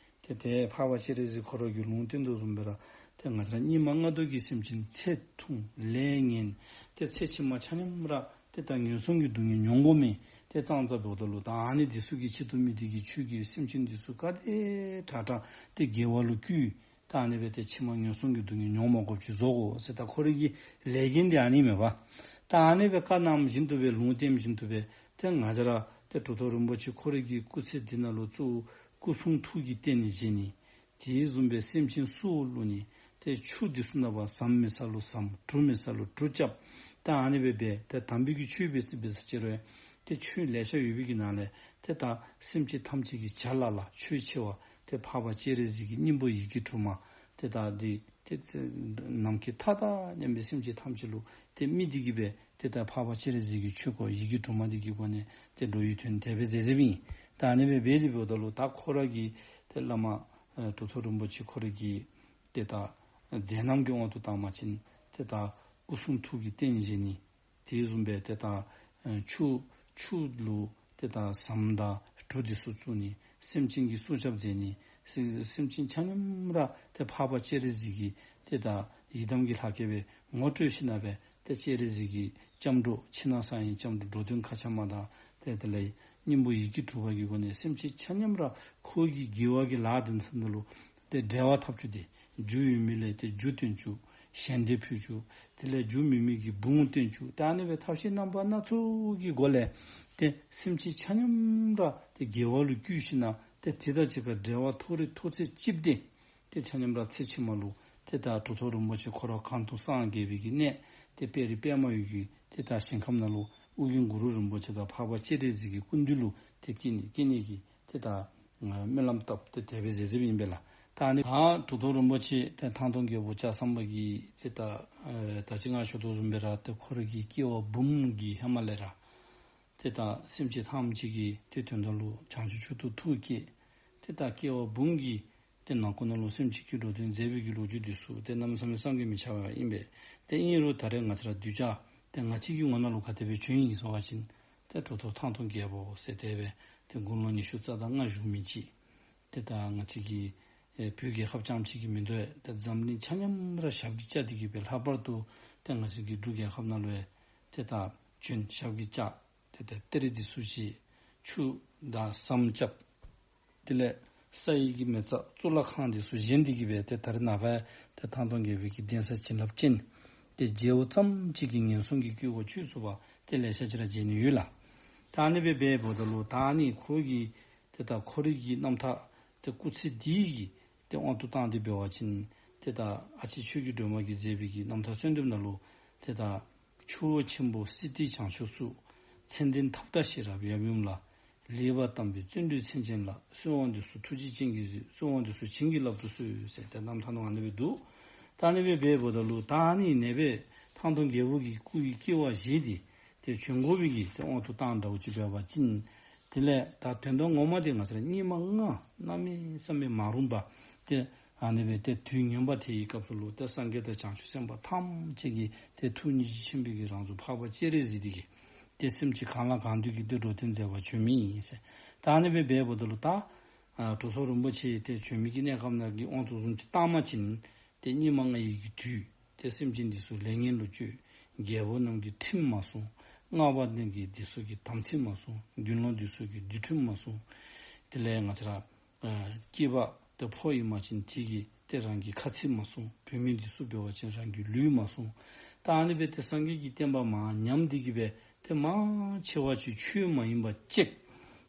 ཏེ་ཏེ་འཕགས་པ་སྤྱན་རས་གཟིགས་ཁོ་ར་གིས་ལུང་བསྟན་དོ་བཟུམ་སྦེ་ར་ཏེ་ང་བཅས་ར་སྙིགས་མ་ལྔ་བདོ་གི་སེམས་ཅན་ཚེ་ཐུང་ལས་ངན་ཏེ་ཚེ་ཕྱི་མ་ཆ་མཉམ་ར་ཏེ་ད་ངན་སོང་གི་སྡུག་བསྔལ་མྱོང་དགོ་མི་ཏེ་ཙང་ཙ་འབདཝ་ད་ལུ་ད་ཨ་ནི་འདི་ཚུ་གི་ཆེད་དུ་དམིགས་ཏེ་གི་ཁྱོད་ཀྱིས་སེམས་ཅན་འདི་ཚུ་ག་དེ་དྲག་དྲག་ཏེ་དགེ་བ་ལུ་བསྐུལ། ད་ཨ་ནི་སྦེ་ཏེ་ཕྱི་མ་ངན་སོང་གི་སྡུག་བསྔལ་མྱོང་མ་དགོཔ་ཅིག་བཟོ་དགོ་ཟེར་ད་ཁོ་རའི་གི་ལས་འགན་འདི་ཨ་ནི་མས་པ། ད་ཨ་ནི་སྦེ་བཀའ་གནངམ་བཞིན་དུ་སྦེ་ལུང་བསྟན་བཞིན་དུ་སྦེ་ཏེ་ང་བཅས་ར་ཏེ་གྲུབ་ཐོབ་རིན་པོ་ཆེ་ཁོ་རའི་གི་སྐུ་ཚེ་འདི་ནང་ལུ་གཙོ་བོ་སྐུ་གསུང་ཐུགས་ཀྱི་རྟེན་ནི་བཞེངས་ནི། དེ་བཟུམ་སྦེ་སེམས་ཅན་སྲོག་བླུ་ནི། ཏེ་ཆུ་འདི་ཚུ་ནང་ཕར་ཟམ་མེད་ས་ལུ་ཟམ་གྲུ་མེད་ས་ལུ་གྲུ་རྐྱབ། ད་ཨ་ནི་སྦེ་འབད་ཏེ་དམ་པའི་གི་ཆོས་འབད་ཅི་འབད་ས་ཅི་རུང་ཏེ་ཆོས་ལེ་ཤ་ཡོད་པའི་གི་ནང་ལས་ཏེ་ད་སེམས་ཅན་ཐམས་ཅད་ཀྱི་བྱ་ལ་ལ་ཆོས་ཆེ་བ་ཏེ་འཕགས་པ་སྤྱན་རས་གཟིགས་ཀྱི་སྙིང་པོ་ཡི་གེ་དྲུག་མ་ཏེ་ད་འདི་ཏེ་ཏེ་ནམ་མཁའི་མཐའ་དང་མཉམ་པའི་སེམས་ཅན་ཐམས་ཅད་ལུ་ཏེ་དམིགས་ཏེ་གི་སྦེ་ཏེ་ད་འཕགས་པ་སྤྱན་རས་གཟིགས་ཀྱི་ཆོས་སྐོར་ཡི་གེ་དྲུག་མ་འདི་གི་སྒོ་ནས་ཏེ་འགྲོ་བའི་དོན་དེ་སྦེ་མཛད་མཛདཔ་ཨིན། ད་ཨ་ནི་སྦེ་འབད་དེ་འབདཝ་ད་ལུ་ད་ཁོ་ར་གི་ཏེ་བླ་མ་ཨེ་གྲུབ་ཐོབ་རིན་པོ་ཆེ་ཁོ་ར་གི་ཏེ་ད་མཛད་རྣམ་གྱི་དབང་དུ་བཏང་བ་ཅིན་ཏེ་ད་སྐུ་གསུང་ཐུགས་ཀྱི་རྟེན་བཞེངས་ནི། དེ་བཟུམ་སྦེ་ཏེ་ད་ཨེ་ཆུ་ཆུ་ལུ་ཏེ་ད་ཟམ་དང་གྲུ་འདི་ཚུ་བཙུགས་ནི། སེམས་ཅན་གྱི་སྲོག་སྐྱབས་མཛད་ནི། སེ་སེམས་ཅན་ཆ་མཉམ་ར་ཏེ་འཕགས་པ་སྤྱན་རས་གཟིགས་ཀྱི་ཏེ་ད་ཡི་དམ་གྱི་ལྷ་སྐལ་སྦེ་ངོ་སྤྲོད་ཞིནམ་ལས་ཏེ་སྤྱན་རས་གཟིགས་ཀྱི་སྐྱབས་འགྲོ་ཕྱི་ནང་གསང་བའི་སྐྱབས་འགྲོ་འགྲོ་དོན་མཁའ་ཁྱབ་མ་དང་ཏེ་དེ་ལས་སྙིང་པོ་ཡི་གེ་དྲུག་པ་གི་སྒོ་ནས་སེམས་ཅན་ཆ་མཉམ་ར་ཁོ་གི་དགེ་བ་གི་ལཱ་འདི་ཚུ་ནང་ལུ་ཏེ་འབྲེལ་བ་འཐབ་བཅུག་སྟེ་རྒྱུ་ཡོད་མི་ལས་ཏེ་རྒྱུ་བཏོན་བཅུག། ཞལ་འདེབས་ཕུལ་བཅུག། དེ་ལས་རྒྱུ་མེད་མི་གི་བུང་བཏོན་བཅུག། ད་ཨ་ནི་སྦེ་ཐབས་ཤེས་རྣམ་པ་སྣ་ཚོགས་ཀྱི་སྒོ་ལས་ཏེ་སེམས་ཅན་ཆ་མཉམ་ར་ཏེ་དགེ་བ་ལུ་བསྐུལ་ཞིནམ་ལས་ཏེ་དེ་དང་གཅིག་ཁར་འབྲེལ་བ་ཐོགས་རིགས་ཐོགས་ཚད་ཅིག་སྦེ་ཏེ་ཏེ་ཆ་མཉམ་ར་ཚེ་ཕྱི་མ་ལུ་ཏེ་ད་གྲུབ་ཐོབ་རིན་པོ་ཆེ་ཁོ་ར་གང་དུ་སངས་རྒྱས་པའི་གི་གནས་ཏེ་དཔལ་རི་པདྨ་འོད་ཀྱི་ཏེ་ད་ཞིང་ཁམས་ནང་ལུ་ཨོ་རྒྱན་གུ་རུ་རིན་པོ་ཆེ་དང་འཕགས་པ་སྤྱན་རས་གཟིགས་ཀྱི་སྐུ་མདུན་ལུ་ཏེ་སྐྱེ་ནི་སྐྱེ་ནི་གི་ཏེ་ད་སྨོན་ལམ་བཏབ་སྟེ་དེ་སྦེ་མཛད་མཛདཔ་ཨིན་པས་ལགས། ད་ཨ་ནི་ད་གྲུབ་ཐོབ་རིན་པོ་ཆེ་ཏེ་ཐང་སྟོང་རྒྱལ་པོ་ལྕགས་ཟམ་པ་གིས་ཏེ་ད་ཨེ་ད་ཅི་ང་ཞུ་དོ་བཟུམ་སྦེ་ར་ཏེ་ཁོ་ར་གི་སྐྱེ་བ་འབུམ་གྱི་ཧེ་མ་ལས་ར་ཏེ་ད་སེམས་ཅན་ཐམས་ཅད་ཀྱི་ཏེ་དོན་དག་ལུ་བྱང་ཆུབ་མཆོག་ཏུ་ཐུགས་བསྐྱེད། ཏེ་ད་སྐྱེ་བ་འབུམ་གྱི་ཏེ་ནང་འཁོད་ནང་ལུ་སེམས་ཅན་སྐྱེ་འགྲོ་དོན་མཛད་པའི་གི་ལོ་རྒྱུས་འདི་ཚུ་ཏེ་གནམ་མེད་ས་མེད་བསམ་གྱིས་མི་ཁྱབ་པ་ཨིན་པས། ཏེ་ཨིན་རུང་ད་རེས་ང་བཅས་ར་གདུལ་བྱ་ཏེ་ང་བཅས་ཀྱི་ངོ་ནང་ལུ་ག་དེ་སྦེ་བྱོན་ཡི་ཟེར་བ་ཅིན་ཏེ་གྲུབ་ཐོབ་ཐང་སྟོང་རྒྱལ་པོ་ཟེར་དེ་སྦེ་ཏེ་དགུང་ལོ་ཉི་ཤུ་རྩ་དང་ལྔ་བཞུགས་མི་ཅིག། ཏེ་ད་ང་བཅས་ཀྱི་ཨེ་བོད་རྒྱལ་ཁབ་རྐྱངམ་གཅིག་གི་མིན་འདུག། ཏེ་འཛམ་གླིང་ཆ་མཉམ་ར་ཞབས་ཀྱིས་བཅགས་ཏེ་གི་སྦེ་ལྷག་པར་དུ་ཏེ་ང་བཅས་ཀྱི་འབྲུག་རྒྱལ་ཁབ་ནང་ལུ་ཡང་ཏེ་ད་བྱོན་ཞབས་ཀྱིས་བཅགས། ཏེ་ད་གཏེར་འདི་ཚུ་བཞེས། ཆུ་དང་ཟམ་རྐྱབ། དེ་ལས་ས་ཡི་གི་མེ་བཙའ་གཙུག་ལག་ཁང་འདི་ཚུ་བཞེངས་ཏེ་གི་སྦེ་ཏེ་ད་རེས་ནངས་པ་ཏེ་ཐང་སྟོང་རྒྱལ་པོའི་གི་གདན་ས་བྱིན་རླབས་ཅན་ཏེ་མཇལཝ་ཙམ་ཅིག་གིས་ངན་སོང་གི་སྐྱེ་བ་ཆོད་ཚུགས་པ་ཏེ་ལེ་ཤ་ཅིག་ར་མཇལ་ནི་ཡོད་ལགས། ད་ཨ་ནི་སྦེ་འབདཝ་ད་ལུ་ད་ཨ་ནི་ཁོ་གི་ཏེ་ད་ཁོ་རའི་གི་རྣམ་ཐར་ཏེ་སྐུ་ཚེ་འདི་གི་ཏེ་དབང་དུ་བཏང་སྟེ་འབད་བ་ཅིན་ཏེ་ད་ཨ་ཕྱི་ཆོས་ཀྱི་སྒྲོན་མ་གིས་མཛད་པའི་གི་རྣམ་ཐར་གསོལ་འདེབས་ནང་ལུ་ཏེ་ད་ཆུ་བོ་ཆེན་པོ་སི་ཏའི་བྱང་ཕྱོགས་སུ། མཚན་ལྡན་ཐབས་དང་ཤེས་རབ་ཡབ་ཡུམ་ལ། ལེགས་པར་བལྟམས་པའི་བརྩོན་འགྲུས་མཚན་ཅན་ལགས། གསོལ་བ་འདེབས་སོ་ཐུགས་རྗེ་ཅན་གྱིས་གཟིགས། གསོལ་བ་འདེབས་སོ་བྱིན་གྱིས་བརླབ་ཏུ་གསོལ་ཟེར་ཏེ་རྣམ་ཐར་ནང་ཨ་ནི་སྦེ་འདུག། ད་ཨ་ནི་སྦེ་འབདཝ་ད་ལུ་ད་ཨ་ནི་ནེ་སྦེ་ཐང་སྟོང་རྒྱལ་པོ་གི་སྐུ་ཡི་སྐྱེ་བ་བཞེས་ཏེ་ཏེ་བྱོན་དགོ་པའི་གི་ཏེ་དབང་དུ་བཏང་འདྲཝ་ཅིག་འབད་བ་ཅིན་དེ་ལས་ད་དོན་དག་ངོ་མ་འདི་ང་བཅས་ར་སྙིགས་མ་ལྔ་གནམ་མེད་ས་མེད་མ་རུངས་པ་ཏེ་ཨ་ནི་སྦེ་ཏེ་དུས་ངན་པ་དེའི་སྐབས་སུ་ལུ་ཏེ་སངས་རྒྱས་དང་བྱང་ཆུབ་སེམས་དཔའ་ཐམས་ཅད་ཀྱི་ཏེ་ཐུགས་སྙིང་རྗེ་ཆེན་པོའི་གི་རང་གཟུགས་འཕགས་པ་སྤྱན་རས་གཟིགས་དེ་གིས་ཏེ་སེམས་ཅན་གང་ལ་གང་འདུལ་གྱི་ཏེ་འགྲོ་དོན་མཛད་པར་བྱོན་མི་ཨིན་ཟེར། ད་ཨ་ནི་སྦེ་འབདཝ་ད་ལུ་ད་ཨ་གྲུབ་ཐོབ་རིན་པོ་ཆེ་ཏེ་བྱོན་མི་གི་གནས་སྐབས་ནང་གི་དབང་དུ་བཟུམ་ཅིག་བཏང་བ་ཅིན་ཏེ་སྙིགས་མ་ལྔ་ཡི་གི་དུས་ཏེ་སེམས་ཅན་འདི་ཚུ་ལས་ངན་ལུ་སྤྱོད། རྒྱལ་པོ་རྣམས་ཀྱི་ཁྲིམས་མ་སྲུང་། སྔགས་པ་རྣམས་ཀྱི་འདི་ཚུ་གི་དམ་ཚིག་མ་སྲུང་། དགེ་སློང་འདི་ཚུ་གི་འདུལ་ཁྲིམས་མ་སྲུང་། དེ་ལས་ང་བཅས་ར་ཨ་སྐྱེས་པ་ཏེ་ཕོ་ཨིན་པ་ཅིན་དེ་གིས་ཏེ་རང་གི་ཁ་ཚིག་མ་སྲུང་། བུད་མེད་འདི་ཚུ་འབད་བ་ཅིན་རང་གི་ལུས་མ་སྲུང་། ད་ཨ་ནི་སྦེ་ཏེ་སངས་རྒྱས་ཀྱི་བསྟན་པ་མར་ཉམས་ཏེ་གི་སྦེ་ ཏེ་མང་ཆེ་བ་ཅིག་ཆོས་མ་ཡིན་པ་བཅས་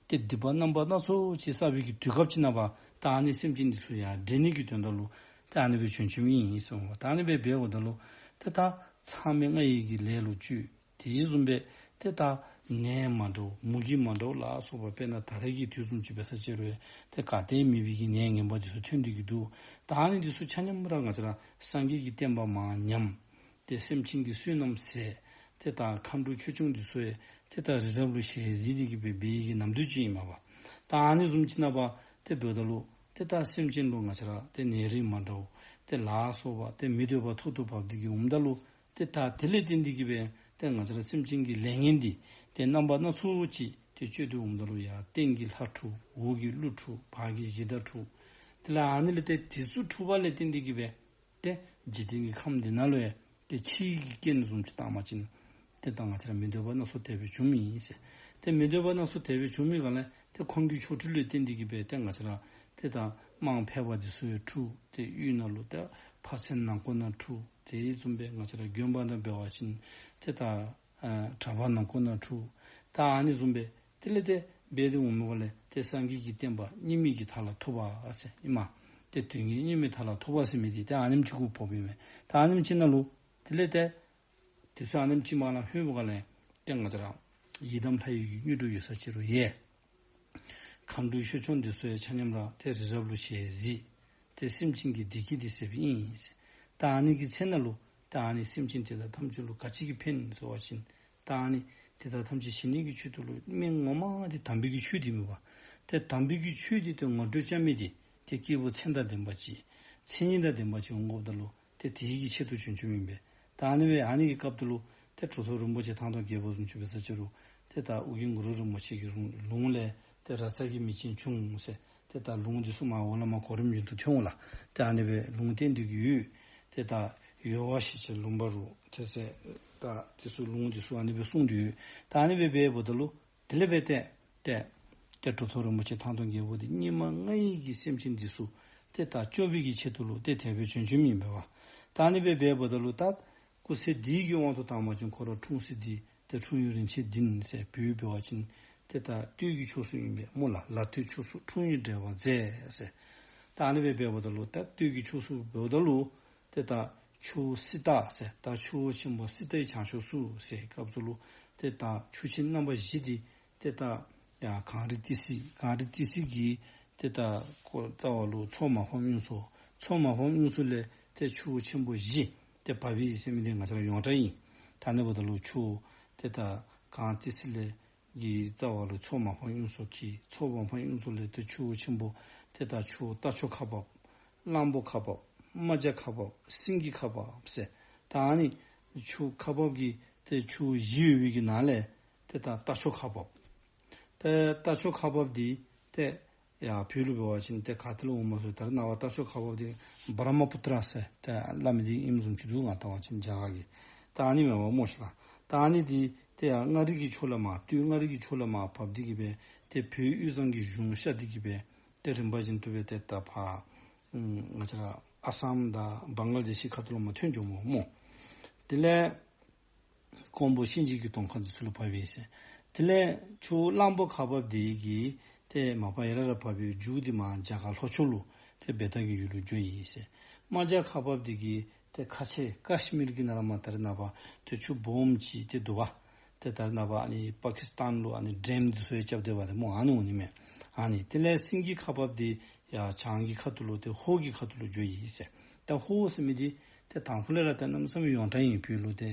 ཏེ་སྡིག་པ་རྣམ་པ་སྣ་ཚོགས་ཅིག་བསགས་པའི་གི་དུས་སྐབས་ཅིག་ནང་པ་ད་ཨ་ནི་སེམས་ཅན་འདི་ཚུ་ཡང་འདྲེན་ནི་གི་དོན་དག་ལུ་ཏེ་ཨ་ནི་སྦེ་བྱོན་བྱོནམ་ཨིན་ཟེར་མས། ད་ཨ་ནི་སྦེ་འབདཝ་ད་ལུ་ཏེ་ད་མཚམས་མེད་ལྔ་ཡི་གི་ལས་ལུ་སྤྱོད། དེ་བཟུམ་སྦེ་ཏེ་ད་ནད་མ་འདྲཝ་མུ་གེ་མ་འདྲཝ་ལ་སོགས་པ་དཔེར་ན་ད་རེས་ཀྱི་དུས་བཟུམ་ཅིག་འབད་ས་ཅིག་རུང་ཏེ་ག་ཏེ་མེད་པའི་གི་ནད་ངན་པ་འདི་ཚུ་ཐོན་ཏེ་གི་འདུག། ད་ཨ་ནི་འདི་ཚུ་ཆ་མཉམ་ར་ང་བཅས་ར་སངས་རྒྱས་ཀྱི་བསྟན་པ་མར་ཉམས། ཏེ་སེམས་ཅན་གྱི་བསོད་ནམས་ཟད། ཏེ་ད་མཁའ་འགྲོ་ཆོས་སྐྱོང་འདི་ཚུ་ཡང་ཏེ་ད་རི་རབ་ལུ་ཞལ་གཟིགས་ཏེ་གི་སྦེ་འབད་བའི་གི་ནམ་དུས་ཅིག་ཨིན་མས་པ། ད་ཨ་ནི་བཟུམ་ཅིག་ནང་པ་ཏེ་འབདཝ་ད་ལུ་ཏེ་ད་སེམས་ཅན་ལུ་ང་བཅས་ར་ཏེ་ནད་རིགས་མ་འདྲཝ་ཏེ་ལ་སོགས་པ་ཏེ་མི་འདོད་པ་ཐོག་ཏུ་བབས་ཏེ་གི་འོངམ་ད་ལུ་ཏེ་ད་དེ་ལས་བརྟེན་ཏེ་གི་སྦེ་ཏེ་ང་བཅས་ར་སེམས་ཅན་གྱི་ལས་ངན་འདི་ཏེ་རྣམ་པ་སྣ་ཚོགས་ཅིག་ཏེ་སྤྱོད་དེ་འོངམ་ད་ལུ་ཡར་སྟེང་གི་ལྷ་འཁྲུགས། འོག་གི་ཀླུ་འཁྲུགས། བར་གྱི་གཞི་བདག་འཁྲུགས། དེ་ལས་ཨ་ནི་ལས་ཏེ་དེ་ཚུ་འཁྲུགས་པ་ལས་བརྟེན་ཏེ་གི་སྦེ་ཏེ་འཇིག་རྟེན་གྱི་ཁམས་འདི་ནང་ལུ་ཡང་ཏེ་ཕྱིའི་གི་རྐྱེན་བཟུམ་ཅིག་བཏང་པ་ཅིན་ཏེ་ད་ང་བཅས་ར་མི་འདོད་པ་སྣ་ཚོགས་དེ་སྦེ་བྱུངམ་ཨིན་ཟེར། ཏེ་མི་འདོད་པ་སྣ་ཚོགས་དེ་སྦེ་བྱུང་མི་ག་ལས་ཏེ་ཁོང་གི་ཆོ་འཕྲུལ་ལས་བརྟེན་ཏེ་གི་སྦེ་ཏེ་ང་བཅས་ར་ཏེ་ད་དམངས་ཕལ་པ་འདི་ཚུ་ཡང་འཁྲུགས། ཏེ་གཡུས་ནང་ལུ་ཏེ་ཕ་ཚན་ནང་འཁོད་ནང་འཁྲུགས། དེ་བཟུམ་སྦེ་ང་བཅས་ར་དགོན་པ་ནང་འབད་བ་ཅིན་ཏེ་ད་ཨ་གྲྭ་པ་ནང་འཁོད་ནང་འཁྲུགས། ད་ཨ་ནི་བཟུམ་སྦེ་དེ་ལས་ཏེ་འབད་དེ་འོང་མི་ག་ལས་ཏེ་སངས་རྒྱས་ཀྱི་བསྟན་པ་སྙིགས་མའི་གི་མཐའ་ལ་ཐུག་པ་ཟེར་ཨིན་མས། ཏེ་དོན་གྱིས་སྙིགས་མའི་མཐའ་ལ་ཐུག་པ་ཟེར་མི་འདི་ཏེ་ཨ་ནེམ་ཅིག་གུ་འབོཝ་ཨིན་མས། ད་ཨ་ནེམ་ཅིག་ནང་ལུ་དེ་ལས་ཏེ་དུས་ཚོད་ཨ་ནེམ་ཅིག་མ་ལང་ལྷོད་པའི་སྒང་ལས་ཏེ་ང་བཅས་ར་ཡི་དམ་ལྷ་ཡི་གི་དངོས་གྲུབ་ཡོད་ས་ཅིག་རུང་ཡང་མཁའ་འགྲོའི་ཆོས་སྐྱོང་འདི་ཚུ་ཡང་ཆ་མཉམ་ར་ཏེ་རི་རབ་ལུ་ཞལ་གཟིགས། ཏེ་སེམས་ཅན་གྱི་བདེ་སྐྱིད་འདི་ཟད་པའི་ཨིན་ཟེར། ད་ཨ་ནི་གི་ཚེ་ནང་ལུ་ད་ཨ་ནི་སེམས་ཅན་དེ་དག་ཐམས་ཅད་ལུ་ག་ཅི་གིས་ཕན་ཟེར་བ་ཅིན་ད་ཨ་ནི་དེ་དག་ཐམས་ཅད་ཞི་ནི་གི་ཆེད་དུ་ལུ་སྨན་ངོ་མ་འདི་དམ་པའི་གི་ཆོས་འདི་ཨིན་པས། ཏེ་དམ་པའི་གི་ཆོས་འདི་ཏེ་ངོ་སྤྲོད་རྐྱབ་མི་འདི་ཏེ་སྐྱེས་བུ་མཚན་དང་ལྡན་པ་ཅིག་མཚན་ཉིད་དང་ལྡན་པ་ཅིག་འོང་དགོཔ་ད་ལུ་ཏེ་དེ་གི་ཆེད་དུ་བྱོན་བྱོནམ་ཨིན་པས། ད་ཨ་ནི་སྦེ་ཨ་ནི་གི་སྐབས་ད་ལུ་ཏེ་གྲུབ་ཐོབ་རིན་པོ་ཆེ་ཐང་སྟོང་རྒྱལ་པོ་བཟུམ་ཅིག་འབད་ས་ཅིག་རུང་ཏེ་ད་ཨོ་རྒྱན་གུ་རུ་རིན་པོ་ཆེ་གི་ལུང་ལུང་ལས་ཏེ་ར་ས་གི་མེ་ཆེན་བྱུང་ཟེར། ཏེ་ད་ལུང་འདི་ཚུ་མར་འོག་ལས་མར་གོ་རིམ་བཞིན་དུ་ཐོན་འོང་ལགས། ཏེ་ཨ་ནི་སྦེ་ལུང་བསྟན་ཏེ་གི་ཡོད། ཏེ་ད་ཡོལ་བ་ཞེས་བྱའི་ལུང་པ་རུ་ཏེ་ཟེར་ད་འདི་ཚུ་ལུང་འདི་ཚུ་ཨ་ནི་སྦེ་གསུངས་ཏེ་ཡོད། ད་ཨ་ནི་སྦེ་འབདཝ་ད་ལུ་དེ་ལས་འབད་དེ་ཏེ་ཏེ་གྲུབ་ཐོབ་རིན་པོ་ཆེ་ཐང་སྟོང་རྒྱལ་པོ་འདི་སྙིགས་མ་ལྔ་ཡི་གི་སེམས་ཅན་འདི་ཚུ་ཏེ་ད་སྐྱོབ་པའི་གི་ཆེད་དུ་ལུ་ཏེ་དེ་སྦེ་བྱོན་བྱོནམ་ཨིན་པས་པ། ད་ཨ་ནི་སྦེ་འབདཝ་ད་ལུ་ད་སྐུ་ཚེ་འདི་གི་དབང་དུ་བཏང་པ་ཅིན་ཁོ་ར་འཁྲུངས་ས་འདི་ཏེ་འཁྲུངས་ཡུལ་རིན་ཆེན་སྡིངས་ཟེར་བོད་འབད་བ་ཅིན་ཏེ་ད་སྟོད་ཀྱི་ཕྱོགས་སུ་ཨིན་པས་སྨོ་ལགས། ལ་སྟོད་ཕྱོགས་སུ་འཁྲུངས་ཡུལ་འབྲེལ་བ་མཛད་ཟེར། ད་ཨ་ནི་སྦེ་འབདཝ་ད་ལུ་ད་སྟོད་ཀྱི་ཕྱོགས་སུ་འབདཝ་ད་ལུ་ཏེ་ད་ཆུ་བོ་སི་ཏ་ཟེར་ད་ཆུ་བོ་ཆེན་པོ་སི་ཏའི་བྱང་ཕྱོགས་སུ་ཟེར་སྐབས་སུ་ལུ་ཏེ་ད་ཆུ་ཆེན་རྣམ་པ་བཞི་འདི་ཏེ་ད་ཡར་གངས་རི་ཏི་སེ་གངས་རི་ཏི་སེ་གི་ཏེ་ད་ཀོ་རྩ་བ་ལུ་མཚོ་མ་ཕམ་གཡུ་མཚོ་མཚོ་མ་ཕམ་གཡུ་མཚོ་ལས་ཏེ་ཆུ་བོ་ཆེན་པོ་བཞི་ཏེ་བབས་པའི་ཟེར་མི་འདི་ང་བཅས་ར་ཡོངས་གྲགས་ཨིན། ད་ཨ་ནི་འབདཝ་ད་ལུ་ཆུ་ཏེ་ད་གངས་ཏི་སེ་ལས་ཀྱི་རྩ་བ་ལུ་མཚོ་མ་ཕམ་གཡུ་མཚོ་འཁྱིལ། མཚོ་མ་ཕམ་གཡུ་མཚོ་ལས་ཏེ་ཆུ་བོ་ཆེན་པོ་ཏེ་ད་ཆུ་རྟ་མཆོག་ཁ་འབབ། གླང་པོ་ཁ་འབབ། རྨ་བྱ་ཁ་འབབ། སེང་གེ་ཁ་འབབ་ཟེར། ད་ཨ་ནི་ཆུ་ཁ་འབབ་ཀྱི་ཏེ་ཆུ་བཞི་ཡོད་པའི་གི་ནང་ལས་ཏེ་ད་རྟ་མཆོག་ཁ་འབབ། ཏེ་རྟ་མཆོག་ཁ་འབབ་འདི་ཏེ་ཡར་བོད་ལུ་འབད་བ་ཅིན་ཏེ་ག་ཏེ་ལུ་འོངམ་སྨོ་ཟེར་ད་རེས་ནངས་པ་རྟ་མཆོག་ཁ་འབབ་འདི་བྷྲ་མ་པུ་ཏྲ་ཟེར་ཏེ་སླབ་མི་འདི་ཨིནམ་བཟུམ་ཅིག་འདུག། ང་བལྟ་བ་ཅིན་རྒྱ་གར་གྱི་ད་ཨ་ནི་མེན་པ་སྨོ་ཤིག་ལགས། ད་ཨ་ནི་འདི་ཏེ་ཡར་མངའ་རིས་ཀྱི་ཕྱོགས་ལས་མར་སྟོད་མངའ་རིས་ཀྱི་ཕྱོགས་ལས་མར་བབས་ཏེ་གི་སྦེ་ཏེ་བོད་དབུས་གཙང་གི་གཞུང་ཤར་ཏེ་གི་སྦེ་ཏེ་རིམ་པ་བཞིན་དུ་སྦེ་ཏེ་ད་ཕར་ང་བཅས་ར་ཨ་སམ་དང་བང་ལ་དེ་ཤི་ཁ་ཐུག་ལུ་མར་ཐོན་འགྱོཝ་སྨོ་སྨོ། དེ་ལས་ཀོང་པོ་གཤིན་རྗེ་གི་དོང་ཁ་འདི་ཚུ་ལུ་བབས་པས་ཟེར། དེ་ལས་ཆུ་གླང་པོ་ཁ་འབབ་འདི་གིས་ཏེ་མ་པ་ཡར་ར་བབས་པའི་མཇུག་འདི་མར་རྒྱ་གར་ལྷོ་ཕྱོགས་ལུ་ཏེ་བེ་ཏ་གི་ཡུལ་ལུ་འགྱོ་ཡི་ཟེར། རྨ་བྱ་ཁ་འབབ་འདི་གིས་ཏེ་ཁ་ཆེ་ཀ་ཤི་མིར་གྱི་ནང་ལས་མར་ད་རེས་ནངས་པ་ཏེ་ཆུ་སྦོམ་ཅིག་ཏེ་འདུག་པ། ཏེ་ད་རེས་ནངས་པ་ཨ་ནི་པ་ཀི་སི་ཏཱན་ལུ་ཨ་ནི་ཌེམ་འདི་ཚུ་ཡང་རྐྱབ་སྡོད་པ་ཏེ་སྨོ། ཨ་ནི་འོང་ནི་མས། ཨ་ནི་དེ་ལས་སེང་གེ་ཁ་འབབ་འདི་ཡར་བྱང་གི་ཁ་ཐུག་ལུ་ཏེ་ཧོར་གྱི་ཁ་ཐུག་ལུ་འགྱོ་ཡི་ཟེར། ད་ཧོར་ཟེར་མི་འདི་ཏེ་དང་ཕུ་ལས་ར་ཏེ་གནམ་མེད་ས་མེད་ཡོངས་གྲགས་ཨིན། བོད་ལུ་ཏེ་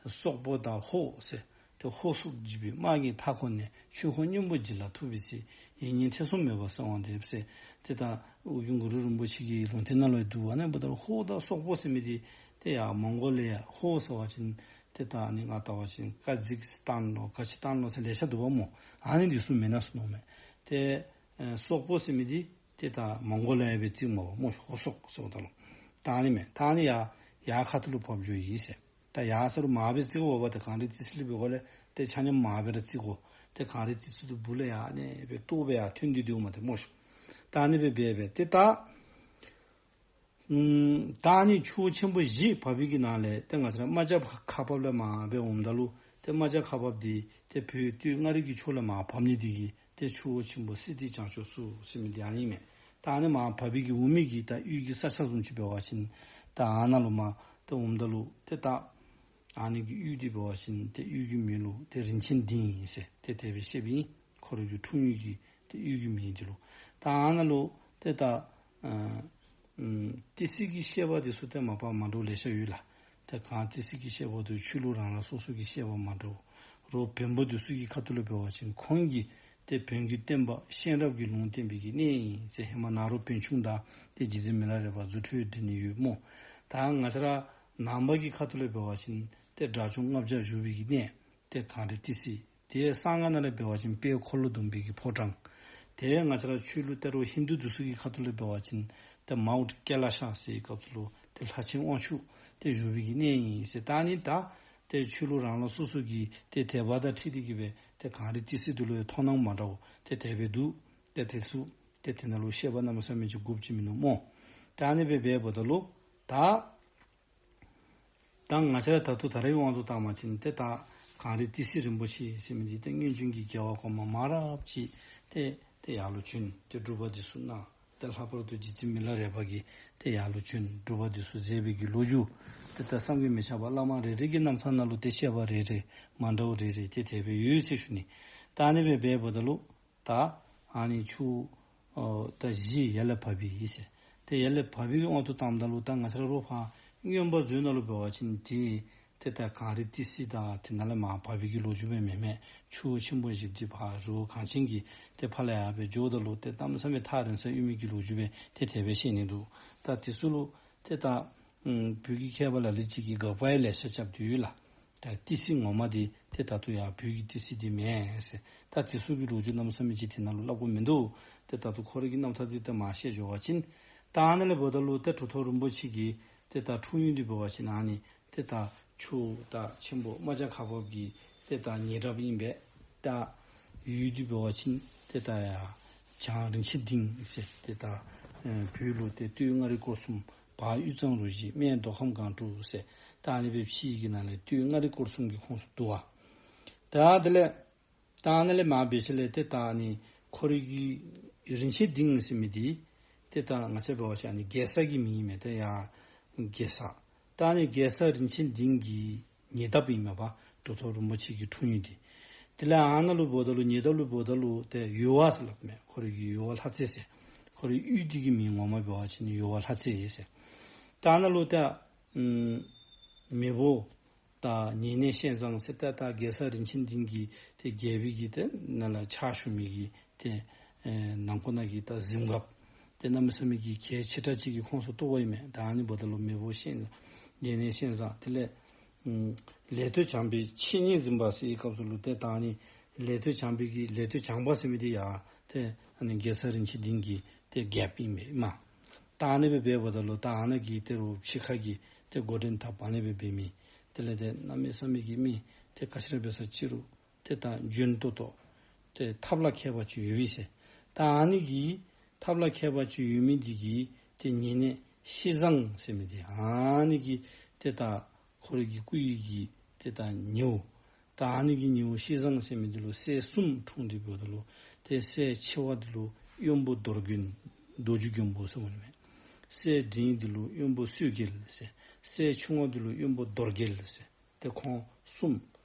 སོག་པོ་དང་ཧོར་ཟེར། ཏེ་ཧོར་སོག་འཇིགས་པའི་དམག་གིས་མཐའ་བསྐོར་ནས། ཆོས་འཁོར་གཉན་པོ་འཇིག་ལ་ཐུག་པའི་ཚེ། ཡིད་གཉིས་ཐེ་ཚོམ་མེད་པར་གསོལ་བ་འདེབས་ཟེར། ཏེ་ད་ཨོ་རྒྱན་གུ་རུ་རིན་པོ་ཆེ་གི་ལུང་བསྟན་ནང་ལུ་འདུག། ཨ་ནི་འབདཝ་ད་ཧོར་དང་སོག་པོ་ཟེར་མི་འདི་ཏེ་ཡར་མོང་གོ་ལི་ཡ་ཧོར་ཟེར་བ་ཅིན་ཏེ་ད་ཨ་ནི་ང་བལྟ་བ་ཅིན་ཀ་ཛིག་སི་ཏཱན་ལོ་ཀ་ཅི་ཏཱན་ལོ་ཟེར་ལེ་ཤ་འདུག་པ་སྨོ། ཨ་ནི་འདི་ཚུ་མེན་ན་ཟེར་མནོཝ་མས། ཏེ་ཨེ་སོག་པོ་ཟེར་མི་འདི་ཏེ་ད་མོང་གོ་ལི་ཡ་སྦེ་བརྩིཝ་མས་པ་སྨོ། ཧོར་སོག་ཟེརཝ་ད་ལུ། ད་ཨ་ནི་མས། ད་ཨ་ནི་ཡར་ཡར་ཁ་ཐུག་ལུ་བབས་འགྱོ་ཡི་ཟེར། ད་ཡར་ས་རུ་མར་སྦེ་བརྩི་དགོ་པ། ཏེ་གངས་རི་རྩེ་སྲིད་ལས་འབད་དགོ་ལས་ཏེ་ཆ་མཉམ་མར་སྦེ་ར་བརྩི་དགོ། ཏེ་གངས་རི་རྩེ་སྲིད་དུ་སྦུག་ལས་ཡར་ཨ་ནི་སྦེ་ལྟོ་སྦེ་ཡར་ཐོན་ཏེ་འདུག་མས་ཏེ་སྨོ་ཤིག། ད་ཨ་ནི་སྦེ་འབད་སྦེ་ཏེ་ད་ཨམ་ད་ཨ་ནི་ཆུ་ཆེན་པོ་བཞི་བབས་པའི་གི་ནང་ལས་ཏེ་ང་བཅས་ར་རྨ་བྱ་ཁ་འབབ་ལས་མར་སྦེ་འོངམ་ད་ལུ་ ཏེ་རྨ་བྱ་ཁ་འབབ་འདི་ཏེ་བོད་སྟོད་མངའ་རིས་ཀྱི་ཕྱོགས་ལས་མར་བབས་ནི་འདི་གིས་ཏེ་ཆུ་བོ་ཆེན་པོ་སི་ཏའི་བྱང་ཕྱོགས་སུ་ཟེར་མི་འདི་ཨ་ནི་མས། ད་ཨ་ནི་མར་བབས་པའི་གི་འོང་མི་གི་ད་གཡུས་ཀྱི་ས་ཆ་བཟུམ་ཅིག་འབད་བ་ཅིན་ད་ཨ་ནཱ་ལུ་མར་ཏེ་འོངམ་ད་ལུ་ཏེ་ད་ཨ་ནི་གི་གཡུས་འདི་འབད་བ་ཅིན་ཏེ་གཡུས་ཀྱི་མིང་ལུ་ཏེ་རིན་ཆེན་སྡིངས་ཟེར་ཏེ་དེ་སྦེ་བཤད་པའི་ཁོ་རའི་གི་འཁྲུངས་ཡུལ་གྱི་ཏེ་གཡུས་ཀྱི་མིང་འདི་ལུ། ད་ཨ་ནཱ་ལུ་ཏེ་ད་ཨ་ཨམ་ཏི་སེ་གི་བཤད་པ་འདི་ཚུ་ཏེ་མ་པ་མ་འདྲཝ་ལེ་ཤ་ཡོད་ལགས། ཏེ་གངས་ཏི་སེ་གི་བཤད་པ་འདི་ཆོས་ལུགས་རང་རང་སོ་སོ་གི་བཤད་པ་མ་འདྲཝ། རོགས་བོན་པོ་འདི་ཚུ་གི་ཁ་ཐུག་ལས་འབད་བ་ཅིན་ཁོང་གིས་ཏེ་བོན་གྱི་བསྟན་པ་གཤེན་རབ་ཀྱིས་ལུང་བསྟན་པའི་གི་གནས་ཨིན་ཟེར། ཧེ་མ་ནཱ་རོ་བོན་ཆུང་དང་ཏེ་རྗེ་བཙུན་མི་ལ་རས་པ་རྫུ་འཕྲུལ་འགྲན་ནི་ཡོད་སྨོ། ད་ང་བཅས་ར་ནང་པ་གི་ཁ་ཐུག་ལས་འབད་བ་ཅིན་ཏེ་དགྲ་བཅོམ་ལྔ་བརྒྱ་བཞུགས་པའི་གི་གནས་ཏེ་གངས་རི་ཏི་སེ། ཏེ་གསང་སྔགས་ནང་ལས་འབད་བ་ཅིན་དཔལ་འཁོར་ལོ་སྡོམ་པའི་གི་ཕོ་བྲང་། ཏེ་ང་བཅས་ར་ཆོས་ལུགས་ཏེ་རོགས་ཧིན་དུ་འདི་ཚུ་གི་ཁ་ཐུག་ལས་འབད་བ་ཅིན་ཏེ་མའུནཊ་ཀེ་ལ་ཤ་ཟེར་བའི་སྐབས་སུ་ལུ་ཏེ་ལྷ་ཆེན་དབང་ཕྱུག་ཏེ་བཞུགས་པའི་གི་གནས་ཨིན་ཟེར། ད་ཨ་ནི་ད་ཏེ་ཆོས་ལུགས་རང་རང་སོ་སོ་གི་ཏེ་དད་པ་དང་འཁྲིལ་ཏེ་གི་སྦེ་ཏེ་གངས་རི་ཏི་སེ་འདི་ལུ་ཡང་མཐོང་སྣང་མ་འདྲཝ་ཏེ་དེ་སྦེ་འདུག། ཏེ་དེ་ཚུ་ཏེ་དེ་ནང་ལུ་བཤད་པ་གནམ་མེད་ས་མེད་ཅིག་དགོཔ་ཅིག་མིན་ནུག་སྨོ། ད་ཨ་ནི་སྦེ་འབདཝ་ད་ལུ་ད་ད་ང་བཅས་ར་ད་ལྟོ་ད་རེས་དབང་དུ་བཏང་བ་ཅིན་ཏེ་ད་གངས་རི་ཏི་སེ་རིན་པོ་ཆེ་ཟེར་མི་འདི་ཏེ་སྔོན་བྱོན་གྱི་རྒྱལ་བ་གོང་མ་མང་རབས་ཅིག་ཏེ་ཏེ་ཡར་ལུ་བྱོན་ཏེ་སྒྲུབ་པ་འདི་ཚུ་གནང་། ཏེ་ལྷག་པར་དུ་རྗེ་བཙུན་མི་ལ་རས་པ་གིས་ཏེ་ཡར་ལུ་བྱོན་སྒྲུབ་པ་འདི་ཚུ་མཛད་པའི་གི་ལོ་རྒྱུས་ཏེ་ད་བསམ་གྱིས་མི་ཁྱབ་པ་བླ་མ་རེ་རེ་གི་རྣམ་ཐར་ནང་ལུ་ཏེ་བཤད་པ་རེ་རེ་མ་འདྲཝ་རེ་རེ་ཏེ་དེ་སྦེ་ཡོད་ཟེར་ཞུ་ནི། ད་ཨ་ནི་སྦེ་འབདཝ་ད་ལུ་ད་ཨ་ནི་ཆུ་ཨོ་ད་བཞི་ཡར་ལས་བབས་པའི་ཟེར། ཏེ་ཡར་ལས་བབས་པའི་དབང་དུ་བཏངམ་ད་ལུ་ད་ང་བཅས་ར་རོགས་ཕར་མངོན་པ་མཛོད་ནང་ལུ་འབད་བ་ཅིན་ཏེ་ཏེ་ད་གངས་རི་ཏི་སེ་དང་དེ་ནང་ལས་མར་བབས་པའི་གི་ལོ་རྒྱུས་སྦེ་མེན་མས། ཆུ་ཆེན་པོ་བཞི་འདི་ཕར་རི་བོ་གངས་ཅན་གྱི་ཏེ་ཕར་ལས་ཡར་སྦེ་འགྱོཝ་ད་ལུ་ཏེ་གནམ་མེད་ས་མེད་ཐག་རིང་ས་ཡོད་མི་གི་ལོ་རྒྱུས་སྦེ་ཏེ་དེ་སྦེ་བཤད་ནི་འདུག། ད་དེ་ཚུ་ལུ་ཏེ་ད་ཨམ་བོད་ཀྱི་མཁས་པ་ལ་ལུ་ཅིག་གིས་དགག་པ་ཡང་ལེ་ཤ་རྐྱབ་སྟེ་ཡོད་ལགས། ད་ཏི་སེ་ངོ་མ་འདི་ཏེ་ད་ལྟོ་ཡར་བོད་ཀྱི་ཏི་སེ་འདི་མེན་ཟེར། ད་དེ་ཚུ་གི་ལོ་རྒྱུས་གནམ་མེད་ས་མེད་ཅིག་དེ་ནང་ལུ་སླབ་དགོཔ་མིན་འདུག། ཏེ་ད་ལྟོ་ཁོ་རའི་གི་རྣམ་ཐར་འདི་ཏེ་མར་བཤད་འགྱོ་བ་ཅིན་ད་ཨ་ནཱ་ལས་འབདཝ་ད་ལུ་ཏེ་གྲུབ་ཐོབ་རིན་པོ་ཆེ་གི་ཏེ་ད་འཁྲུངས་ཡུལ་འདི་འབད་བ་ཅིན་ཨ་ནི་ཏེ་ད་ཆུ་ད་ཆེན་པོ་རྨ་བྱ་ཁ་འབབ་ཀྱི་ཏེ་ད་ཉེ་འདབས་ཨིན་པས། ད་ཡུལ་འདི་འབད་བ་ཅིན་ཏེ་ད་ཡར་བྱང་རིན་ཆེན་སྡིངས་ཟེར་ཏེ་ད་ཨེ་བོད་ལུ་ཏེ་སྟོད་མངའ་རིས་སྐོར་གསུམ། བར་དབུས་གཙང་རུ་བཞི། སྨད་མདོ་ཁམས་སྒང་དྲུག་ཟེར། ད་ཨ་ནི་སྦེ་ཕྱེ་བའི་གི་ནང་ལས་སྟོད་མངའ་རིས་སྐོར་གསུམ་གྱི་ཁོངས་སུ་འདུ་བ། ད་དེ་ལས་ད་ཨ་ནཱ་ལས་མར་འབད་ཞིནམ་ལས་ཏེ་ད་ཨ་ནི་ཁོ་རའི་གི་རིན་ཆེན་སྡིངས་ཟེར་མི་འདི་ཏེ་ད་ང་བཅས་འབད་བ་ཅིན་ཨ་ནི་རྒྱལ་ས་གི་མིང་ཨིན་མས། ཏེ་ཡར་རྒྱལ་ས། ད་ཨ་ནི་རྒྱལ་ས་རིན་ཆེན་སྡིངས་ཀྱི་ཉེ་འདབས་ཨིན་མས་པ། གྲུབ་ཐོབ་རིན་པོ་ཆེ་གི་འཁྲུངས་ཡུལ་འདི། དེ་ལས་ཨ་ནཱ་ལུ་འབདཝ་ད་ལུ་ཉེ་འདབས་ལུ་འབདཝ་ད་ལུ་ཏེ་ཡུར་བ་ཟེར་སླབ་མས། ཁོ་རའི་གི་ཡུར་བ་ལྷ་རྩེ་ཟེར། ཁོ་རའི་གཡུས་འདི་གི་མིང་ངོ་མ་འབད་བ་ཅིན་ཡུར་བ་ལྷ་རྩེ་ཟེར། ད་ཨ་ནཱ་ལུ་ཏེ་ཨམ་མེས་པོ་ད་ཉེ་གནས་ཤན་བཟང་ཟེར་ཏེ་ད་རྒྱལ་ས་རིན་ཆེན་སྡིངས་ཀྱི་ཏེ་རྒྱལ་པོའི་གི་ཏེ་ནཱ་ལས་ཕྱག་ཞུ་མི་གི་ཏེ་ཨེ་ནང་འཁོད་ནང་གི་ད་གཟིམ་འགགཔ་ཏེ་གནམ་མེད་ས་མེད་ཀྱི་གལ་ཆེ་དྲགས་ཅིག་གི་ཁོངས་སུ་གཏོགས་པ་ཨིན་མས། ད་ཨ་ནི་འབདཝ་ད་ལུ་མེས་པོ་ཤན་ཉེ་གནས་ཤན་བཟང་དེ་ལས་ཨམ་ལས་སྟོད་བྱང་པའི་ཆེ་གནས་གཟིམ་པ་ཟེར་བའི་སྐབས་སུ་ལུ་ཏེ་ད་ཨ་ནི་ལས་སྟོད་བྱང་པའི་གི་ལས་སྟོད་བྱང་པ་ཟེར་མི་འདི་ཡང་ཏེ་ཨ་ནི་རྒྱལ་ས་རིན་ཆེན་སྡིངས་ཀྱི་ཏེ་རྒྱལཔོ་ཨིན་པས་མས། ད་ཨ་ནི་སྦེ་འབདཝ་ད་ལུ་ད་ཨ་ནཱ་གི་ཏེ་རོགས་ཕྱི་ཁ་གི་ཏེ་འགོ་འདྲེན་ད་ཨ་ནི་སྦེ་འབད་མི་དེ་ལས་ཏེ་གནམ་མེད་ས་མེད་ཀྱི་མི་ཏེ་ག་ཅི་ར་འབད་ས་ཅི་རུང་ཏེ་ད་འཇོན་ཏོག་ཏོ་ཏེ་ཐབས་ལ་མཁས་པ་ཅིག་ཡོད་པས་ཟེར། ད་ཨ་ནི་གི་ཐབས་ལ་མཁས་པ་ཅིག་ཡོད་མི་འདི་གི་ཏེ་ཉེ་གནས་ཤན་བཟང་ཟེར་མི་འདི་ཨ་ནི་གི་ཏེ་ད་ཁོ་རའི་གི་སྐུ་ཡི་གི་ཏེ་ད་ཉེ་བོ། ད་ཨ་ནི་གི་ཉེ་བོ་ཤན་བཟང་ཟེར་མི་འདི་ལུ་སྲས་གསུམ་འཁྲུངས་ཏེ་འབདཝ་ད་ལུ་ཏེ་སྲས་ཆེ་བ་འདི་ལུ་དབོན་པོ་རྡོར་མགོན་རྡོ་རྗེ་མགོན་པོ་ཟེར་འོང་ནི་མས། སྲས་འབྲིང་འདི་ལུ་དབོན་པོ་བསོད་རྒྱལ་ཟེར། སྲས་ཆུང་བ་འདི་ལུ་དབོན་པོ་རྡོར་རྒྱལ་ཟེར། ཏེ་ཁོང་གསུམ་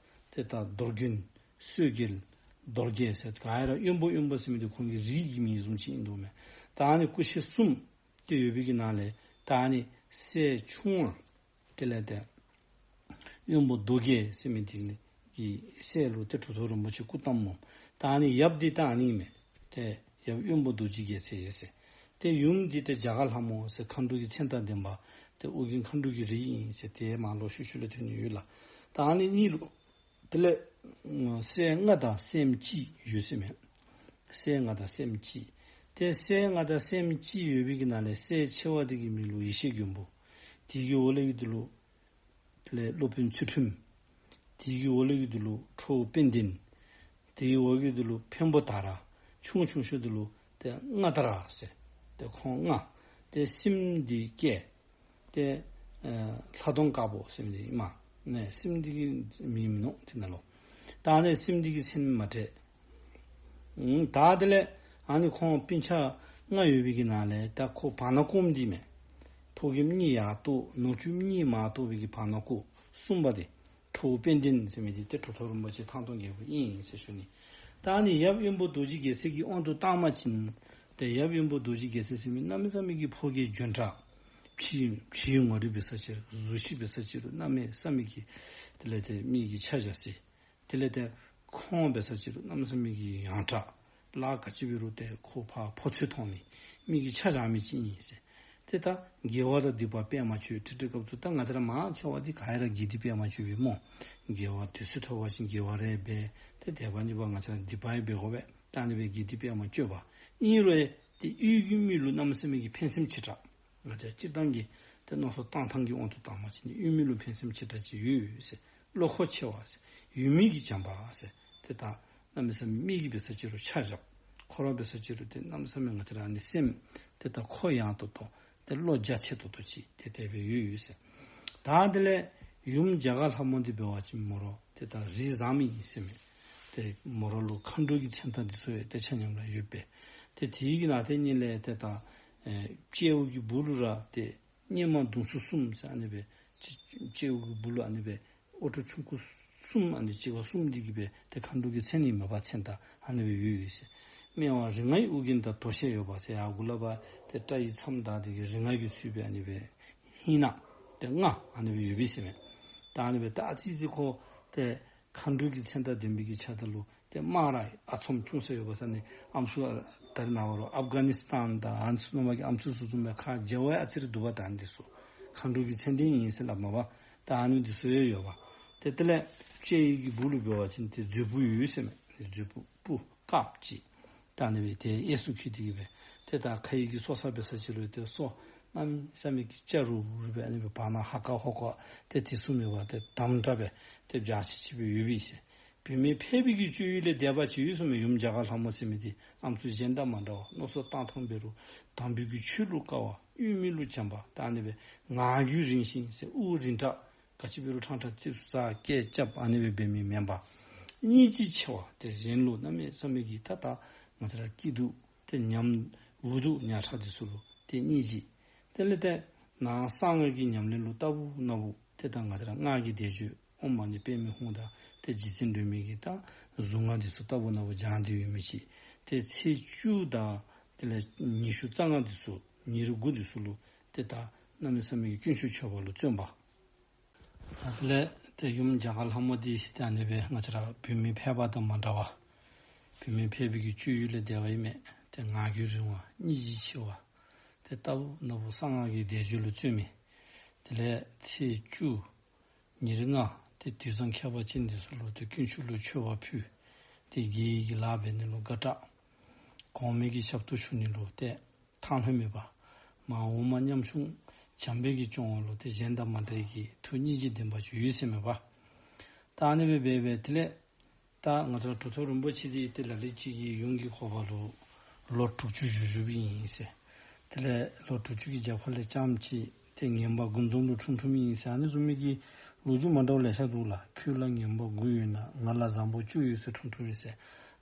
ཏེ་ད་རྡོར་མགོན་བསོད་རྒྱལ་རྡོར་རྒྱལ་ཟེར་ག་ར་དབོན་པོ་དབོན་པོ་ཟེར་མི་འདི་ཁོང་གི་རིགས་ཀྱི་མིང་བཟུམ་ཅིག་ཨིན་དོ་མས། ད་ཨ་ནི་སྐུ་མཆེད་གསུམ་ཏེ་ཡོད་པའི་གི་ནང་ལས་ད་ཨ་ནི་སྲས་ཆུང་བ་དེ་ལས་ཏེ་དབོན་པོ་རྡོ་རྒྱལ་ཟེར་མི་འདི་གི་སྲས་ལུ་ཏེ་གྲུབ་ཐོབ་རིན་པོ་ཆེ་སྐུ་བལྟམས་སྨོ། ད་ཨ་ནི་ཡབ་འདི་ད་ཨ་ནི་མས། ཏེ་ཡབ་དབོན་པོ་རྡོ་རྗེ་རྒྱལ་མཚན་ཟེར། ཏེ་ཡུམ་འདི་ཏེ་རྒྱ་གར་ལྷ་མོ་ཟེར་མཁའ་འགྲོ་གི་མཚན་དང་ལྡན་པ་ཏེ་ཨོ་རྒྱན་མཁའ་འགྲོ་གི་རིགས་ཨིན་ཟེར་ཏེ་མར་ལོག་ཤུལ་ཤུལ་ལས་ཐོན་ནི་ཡོད་ལགས། ད་ཨ་ནི་གཉིས་ལུ་དེ་ལས་སྲས་ལྔ་དང་སྲསམོ་གཅིག་ཡོད་ཟེར་མས། སྲས་ལྔ་དང་སྲསམོ་གཅིག། ཏེ་སྲས་ལྔ་དང་སྲསམོ་གཅིག་ཡོད་པའི་གི་ནང་ལས་སྲས་ཆེ་བ་འདི་གི་མིང་ལུ་ཡེ་ཤེས་མགོན་པོ། དེ་གི་འོག་ལས་ཀྱི་འདི་ལུ་དེ་ལས་སློབ་དཔོན་ཚུལ་ཁྲིམས། དེ་གི་འོག་ལས་ཀྱི་འདི་ལུ་ཁྲོ་བོ་དཔལ་ལྡན། དེ་གི་འོག་གི་འདི་ལུ་འཕན་པོ་དར། ཆུང་ཆུང་ཤོས་འདི་ལུ་ཏེ་མངའ་དར་ཟེར། ཏེ་ཁོང་ལྔ། ཏེ་སྲསམོ་འདི་སྐྱེས། ཏེ་ཨེ་ལྷ་གདོང་དཀར་པོ་ཟེར་མི་འདི་ཨིན་མས། ནེ་སྲསམོ་འདི་གི་མིང་མིན་ནུག་དེ་ནང་ལུ། ད་ཨ་ནི་སེམས་འདི་གིས་སེམས་མ་དྲན། ཨུམ། ད་དེ་ལས་ཨ་ནི་ཁོང་སྤུན་ཆ་ལྔ་ཡོད་པའི་གི་ནང་ལས་ད་ཁོ་བར་ན་ཀོམ་འདི་མས། ཕོ་རྒནམ་གཉིས་ཡར་གཏོགས་ནུ་གཅུང་གཉིས་མར་གཏོགས་པའི་གི་བར་ན་ཀོམ་གསུམ་པ་དེ་ཁྲོ་བོ་དཔལ་ལྡན་ཟེར་མི་འདི་ཏེ་གྲུབ་ཐོབ་རིན་པོ་ཆེ་ཐང་སྟོང་རྒྱལ་པོ་ཨིན་ཟེར་ཞུ་ནི། ད་ཨ་ནི་ཡབ་དབོན་པོ་རྡོ་རྗེ་རྒྱལ་མཚན་གྱི་དབང་དུ་བཏང་པ་ཅིན་ཏེ་ཡབ་དབོན་པོ་རྡོ་རྗེ་རྒྱལ་མཚན་ཟེར་མི་གནམ་མེད་ས་མེད་ཀྱི་ཕོ་རྒྱས་འཇོན་དྲགས། ཕྱི་ཕྱི་ངོ་རིས་འབད་ས་ཅིག་རུང་གཟུགས་གཞི་འབད་ས་ཅིག་རུང་གནམ་མེད་ས་མེད་ཀྱི་དེ་ལས་ཏེ་མི་གི་ཆ་བཞག་ཟེར། དེ་ལས་ཏེ་ཁོང་འབད་ས་ཅིག་རུང་གནམ་མེད་ས་མེད་ཀྱི་ཡང་དྲགས། ལཱ་ག་ཅི་འབད་རུང་ཏེ་ཁོ་ཕར་ཕོ་ཚོད་མཐོང་མི་མི་གི་ཆ་བཞག་མི་ཅིག་ཨིན་ཟེར། ཏེ་ད་དགེ་བ་དང་སྡིག་པ་སྤེལ་མ་བཅུག། ཏེ་དེ་སྐབས་སུ་ད་ང་བཅས་ར་མང་ཆེ་བ་འདི་ག་ར་དགེ་སྡིག་སྤེལ་མ་བཅུག་པས་སྨོ། དགེ་བ་དུས་ཚོད་ཐོབ་པ་ཅིན་དགེ་བ་རེ་འབད། ཏེ་དེ་བ་གཉིས་པ་ང་བཅས་ར་སྡིག་པ་ཡང་འབད་དགོ་པས། ད་ཨ་ནི་སྦེ་དགེ་སྡིག་སྤེལ་མ་བཅུག་པས། ཨིན་རུང་ཡང་ཏེ་ཡུལ་གྱི་མི་ལུ་གནམ་མེད་ས་མེད་ཀྱི་ཕན་སེམས་ཆེ་དྲགས། ང་བཅས་སྤྱིར་བཏང་གི་ཏེ་མནོ་བསམ་བཏང་ཐངས་ཀྱི་དབང་དུ་བཏང་བ་ཅིན་ཡུལ་མི་ལུ་ཕན་སེམས་ཆེ་དྲགས་ཅིག་ཡོད་ཟེར། བློ་ཁོག་ཆེ་བ་ཟེར། ཡུལ་མི་གིས་བྱམས་པ་ཟེར། ཏེ་ད་གནམ་མེད་ས་མེད་མི་གིས་འབད་ས་ཅིག་རུང་ཆ་བཞག། ཁོ་ར་འབད་ས་ཅིག་རུང་ཏེ་གནམ་མེད་ས་མེད་ང་བཅས་ར་ཨ་ནི་སེམས་ཏེ་ད་ཁོག་ཡངས་ཏོག་ཏོ་ཏེ་བློ་རྒྱ་ཆེ་ཏོག་ཏོ་ཅིག་ཏེ་དེ་སྦེ་ཡོད་ཡོད་ཟེར། ད་དེ་ལས་ཡུམ་རྒྱ་གར་ལྷ་མོ་འདི་འབད་བ་ཅིན་མོ་ར་ཏེ་ད་རིགས་བཟང་མི་ཨིན་ཟེར་མས། ཏེ་མོ་ར་ལུ་མཁའ་འགྲོ་གི་མཚན་རྟགས་འདི་ཚུ་ཡང་ཏེ་ཆ་མཉམ་ར་ཡོད་པས། ཏེ་དེ་གི་ནང་ཏེ་ཉིད་ལས་ཏེ་ད་ཨེ་སྤྱི་བོ་གི་སྦུག་ལུ་ར་ཏེ་སྙེ་མ་མདུང་སོལ་གསུམ་ཟེར་ཨ་ནི་སྦེ་སྤྱི་སྤྱི་བོ་གི་སྦུག་ལུ་ཨ་ནི་སྦེ་ཨོ་ཏོ་ཆུང་ཀུ་གསུམ་ཨ་ནི་ཅིག་ཁར་གསུམ་འདི་གིས་སྦེ་ཏེ་མཁའ་འགྲོ་གི་མཚན་ནི་མ་པ་མཚན་རྟགས་ཨ་ནི་སྦེ་ཡོད་ཡོད་ཟེར། སྨེ་བ་རིགས་ལྔའི་དབུ་རྒྱན་དང་དོ་ཤལ་ཡོད་པ་ཟེར། ཡར་མགུ་ལུ་འབད་ཏེ་སྐྲ་ཡི་མཚམས་དང་དེ་གི་རིགས་ལྔ་གིས་བསུབས་པའི་ཨ་ནི་སྦེ་ཧིང་ནག་ཏེ་ལྔ་ཨ་ནི་སྦེ་ཡོད་པས་ཟེར་མས། ད་ཨ་ནི་སྦེ་ད་ཨ་ཙི་ཅིག་ཁོ་ཏེ་མཁའ་འགྲོ་གི་མཚན་རྟགས་ལྡན་པའི་གི་ཆ་ད་ལུ་ཏེ་སྨ་ར་ཨ་ཚོམ་ཅུང་ཟད་ཡོད་པ་ཟེར་ཨ་ནི་ཨམ་སྲུ་ད་རེས་ནངས་པ་ར་ཨབ་གྷ་ནི་སི་ཐན་དང་ཨ་ནི་ཚུ་ནང་མ་གི་ཨམ་སྲུ་ཚུ་བཟུམ་སྦེ་ཁ་མཇལ་བ་ཡང་ཨ་ཙི་རེ་འདུག་པ། ད་ཨ་ནི་འདི་ཚུ་མཁའ་འགྲོ་གི་མཚན་ལྡན་ཨིན་ཟེར་སླབ་མས་པ། ད་ཨ་ནི་འདི་ཚུ་ཡང་ཡོད་པ། ཏེ་དེ་ལས་སྤྱི་བོ་གི་སྦུག་ལུ་འབད་བ་ཅིན་ཏེ་མཛོད་སྤུ་ཡོད་ཟེར་མས། མཛོད་སྤུ་སྤུ་དཀརཔོ་ཅིག་ད་ཨ་ནི་སྦེ་ཏེ་གཡས་སུ་འཁྱིལ་ཏེ་གི་སྦེ་ཏེ་ད་ཁ་ཡི་གི་སོ་ས་འབད་ས་ཅིག་རུང་ཏེ་སོ་གནམ་མེད་ས་མེད་ཀྱི་སྐྱ་རུ་རུ་སྦེ་ཨ་ནི་སྦེ་བར་ན་ཧ་ཀ་ཧོ་ཀ་ཏེ་དེ་ཚུ་མེད་པར་ཏེ་དམ་དྲགས་སྦེ་ཏེ་འཇའ་ཆི་ཆི་སྦེ་ཡོད་པས་ཟེར། བུད་མེད་ཕལ་པའི་གི་སྤྱོད་ཡུལ་ལས་འདས་པ་ཅིག་ཡོད་ཟེར་མས། ཡུམ་རྒྱ་གར་ལྷ་མོ་ཟེར་མི་འདི་ཨམ་སྲུ་གཞན་དང་མ་འདྲ་བར་མནོ་བསམ་བཏང་ཐངས་འབད་རུང་དམ་པའི་གི་ཆོས་ལུ་དཀར་བ་ཡུལ་མི་ལུ་བྱམས་པ་ད་ཨ་ནི་སྦེ་ངང་རྒྱུད་རིང་ཞིང་ཟེར་དབུགས་རིང་དྲགས། ག་ཅི་འབད་རུང་ཕྲང་ཕྲང་ཙིགཔ་ཟ་སྐད་རྐྱབ་ཨ་ནི་སྦེ་འབད་མི་མེན་པར་སྙིང་རྗེ་ཆེ་བ། ཏེ་གཞན་ལུ་གནམ་མེད་ས་མེད་ཀྱི་ད་ད་ང་བཅས་ར་སྐྱིད་སྡུག་ཏེ་ཉམས་འུ་སྡུག་ཉག་ཕྲ་འདི་ཚུ་ལུ་ཏེ་སྙིང་རྗེ། དེ་ལས་ཏེ་ནང་གསང་སྔགས་ཀྱི་ཉམས་ལེན་ལུ་ལྟ་བུ་ན་བུ་ཏེ་ད་ང་བཅས་ར་སྔགས་ཀྱི་བཟླས་བརྗོད་ཨོཾ་མ་ཎི་པདྨེ་ཧཱུྃ་དང་ཏེ་རྗེ་བཙུན་སྒྲོལ་མའི་གི་ད་གཟུངས་སྔགས་འདི་ཚུ་ལྟ་བུ་ན་བུ་བགྱང་སྟེ་ཡོད་མི་ཅིག། ཏེ་ཚེས་བཅུ་དང་དེ་ལས་ཉི་ཤུ་རྩ་ལྔ་འདི་ཚུ་ཉེར་དགུ་འདི་ཚུ་ལུ་ཏེ་ད་གནམ་མེད་ས་མེད་ཀྱི་དཀོན་མཆོག་མཆོད་པ་ལུ་བརྩོན་པ། ད་དེ་ལས་ཏེ་ཡུམ་རྒྱ་གར་ལྷ་མོ་འདི་ཏེ་ཨ་ནི་སྦེ་ང་བཅས་ར་བུད་མེད་ཕལ་པ་དང་མ་འདྲ་བར་བུད་མེད་ཕལ་པའི་གི་སྤྱོད་ཡུལ་ལས་འདས་པ་ཨིན་མས། ཏེ་ངང་རྒྱུད་རིང་བ་སྙིང་རྗེ་ཆེ་བ། ཏེ་ལྟ་བུ་ན་བུ་གསང་སྔགས་ཀྱི་བཟླས་བརྗོད་ལུ་བརྩོན་མི། དེ་ལས་ཚེས་བཅུ་ཉེར་ལྔ་ཏེ་དུས་བཟང་ཁྱད་པར་ཅན་འདི་ཚུ་ལུ་ཏེ་དཀོན་མཆོག་ལུ་མཆོད་པ་ཕུལ། ཏེ་དགེ་བའི་གི་ལཱ་འབད་ནི་ལུ་དགའ་དྲགས། གོང་མའི་གི་ཞབས་ཏོག་ཞུ་ནི་ལུ་ཏེ་ཐང་ལྷོད་མེད་པར་མ་འོངས་མ་ཉམ་ཆུང་བྱམས་པའི་གི་སྐྱོང་བ་ལུ་ཏེ་གཞན་དང་མ་འདྲ་བའི་གི་ཐུགས་སྙིང་རྗེ་ལྡན་པ་ཅིག་ཡོད་ཟེར་མས་པ། ད་ཨ་ནི་སྦེ་འབད་འབད་དེ་ལས་ད་ང་བཅས་ར་གྲུབ་ཐོབ་རིན་པོ་ཆེ་འདི་ཏེ་ལ་ལུ་ཅིག་གིས་ཡུམ་གྱི་ཁོག་པ་ལུ་ལོ་དྲུག་ཅུ་བཞུགས་བཞུགསཔ་ཨིན་ཟེར། དེ་ལས་ལོ་དྲུག་ཅུ་གི་རྒྱབ་ཁ་ལས་ཙམ་ཅིག་ཏེ་ངན་པ་དགུ་འཛོམས་ལུ་འཁྲུངས་འཁྲུངསམ་ཨིན་ཟེར། ཨ་ནི་བཟུམ་མའི་གི་ལོ་རྒྱུས་མ་འདྲཝ་ལེ་ཤ་འདུག་ལགས། ཁྱོད་ལ་ངན་པ་དགུ་ཡོད་ན་ང་ལ་བཟང་པོ་བཅུ་ཡོད་ཟེར་འཁྲུངས་འཁྲུངསམ་ཨིན་ཟེར།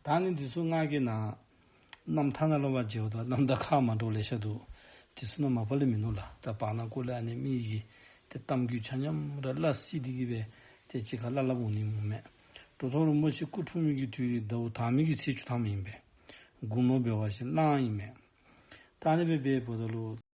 ད་ཨ་ནི་འདི་ཚུ་ང་གིས་ནཱ་རྣམ་ཐར་ནང་ལུ་འབད་བ་ཅིན་ད་རྣམ་ཐར་ཁག་མ་འདྲཝ་ལེ་ཤ་འདུག། འདི་ཚུ་ནང་མ་པ་ལས་མིན་ནུག་ལགས། ད་བར་ན་ཀོ་ལས་ཨ་ནི་མི་གི་ཏེ་གཏམ་རྒྱུད་ཆ་མཉམ་ར་སླ་བསྲེ་སྟེ་གི་སྦེ་ཏེ་གཅིག་ཁར་སླབ་སླབ་འོང་ནི་སྨོ་མས། གྲུབ་ཐོབ་རིན་པོ་ཆེ་སྐུ་འཁྲུངས་མི་གི་དུས་ཟླཝ་དང་པའི་གི་ཚེས་བཅུ་ཐམ་ཨིན་པས། དགུང་ལོ་འབད་བ་ཅིན་གླང་ཨིན་མས། ད་ཨ་ནི་སྦེ་འབདཝ་ད་ལུ་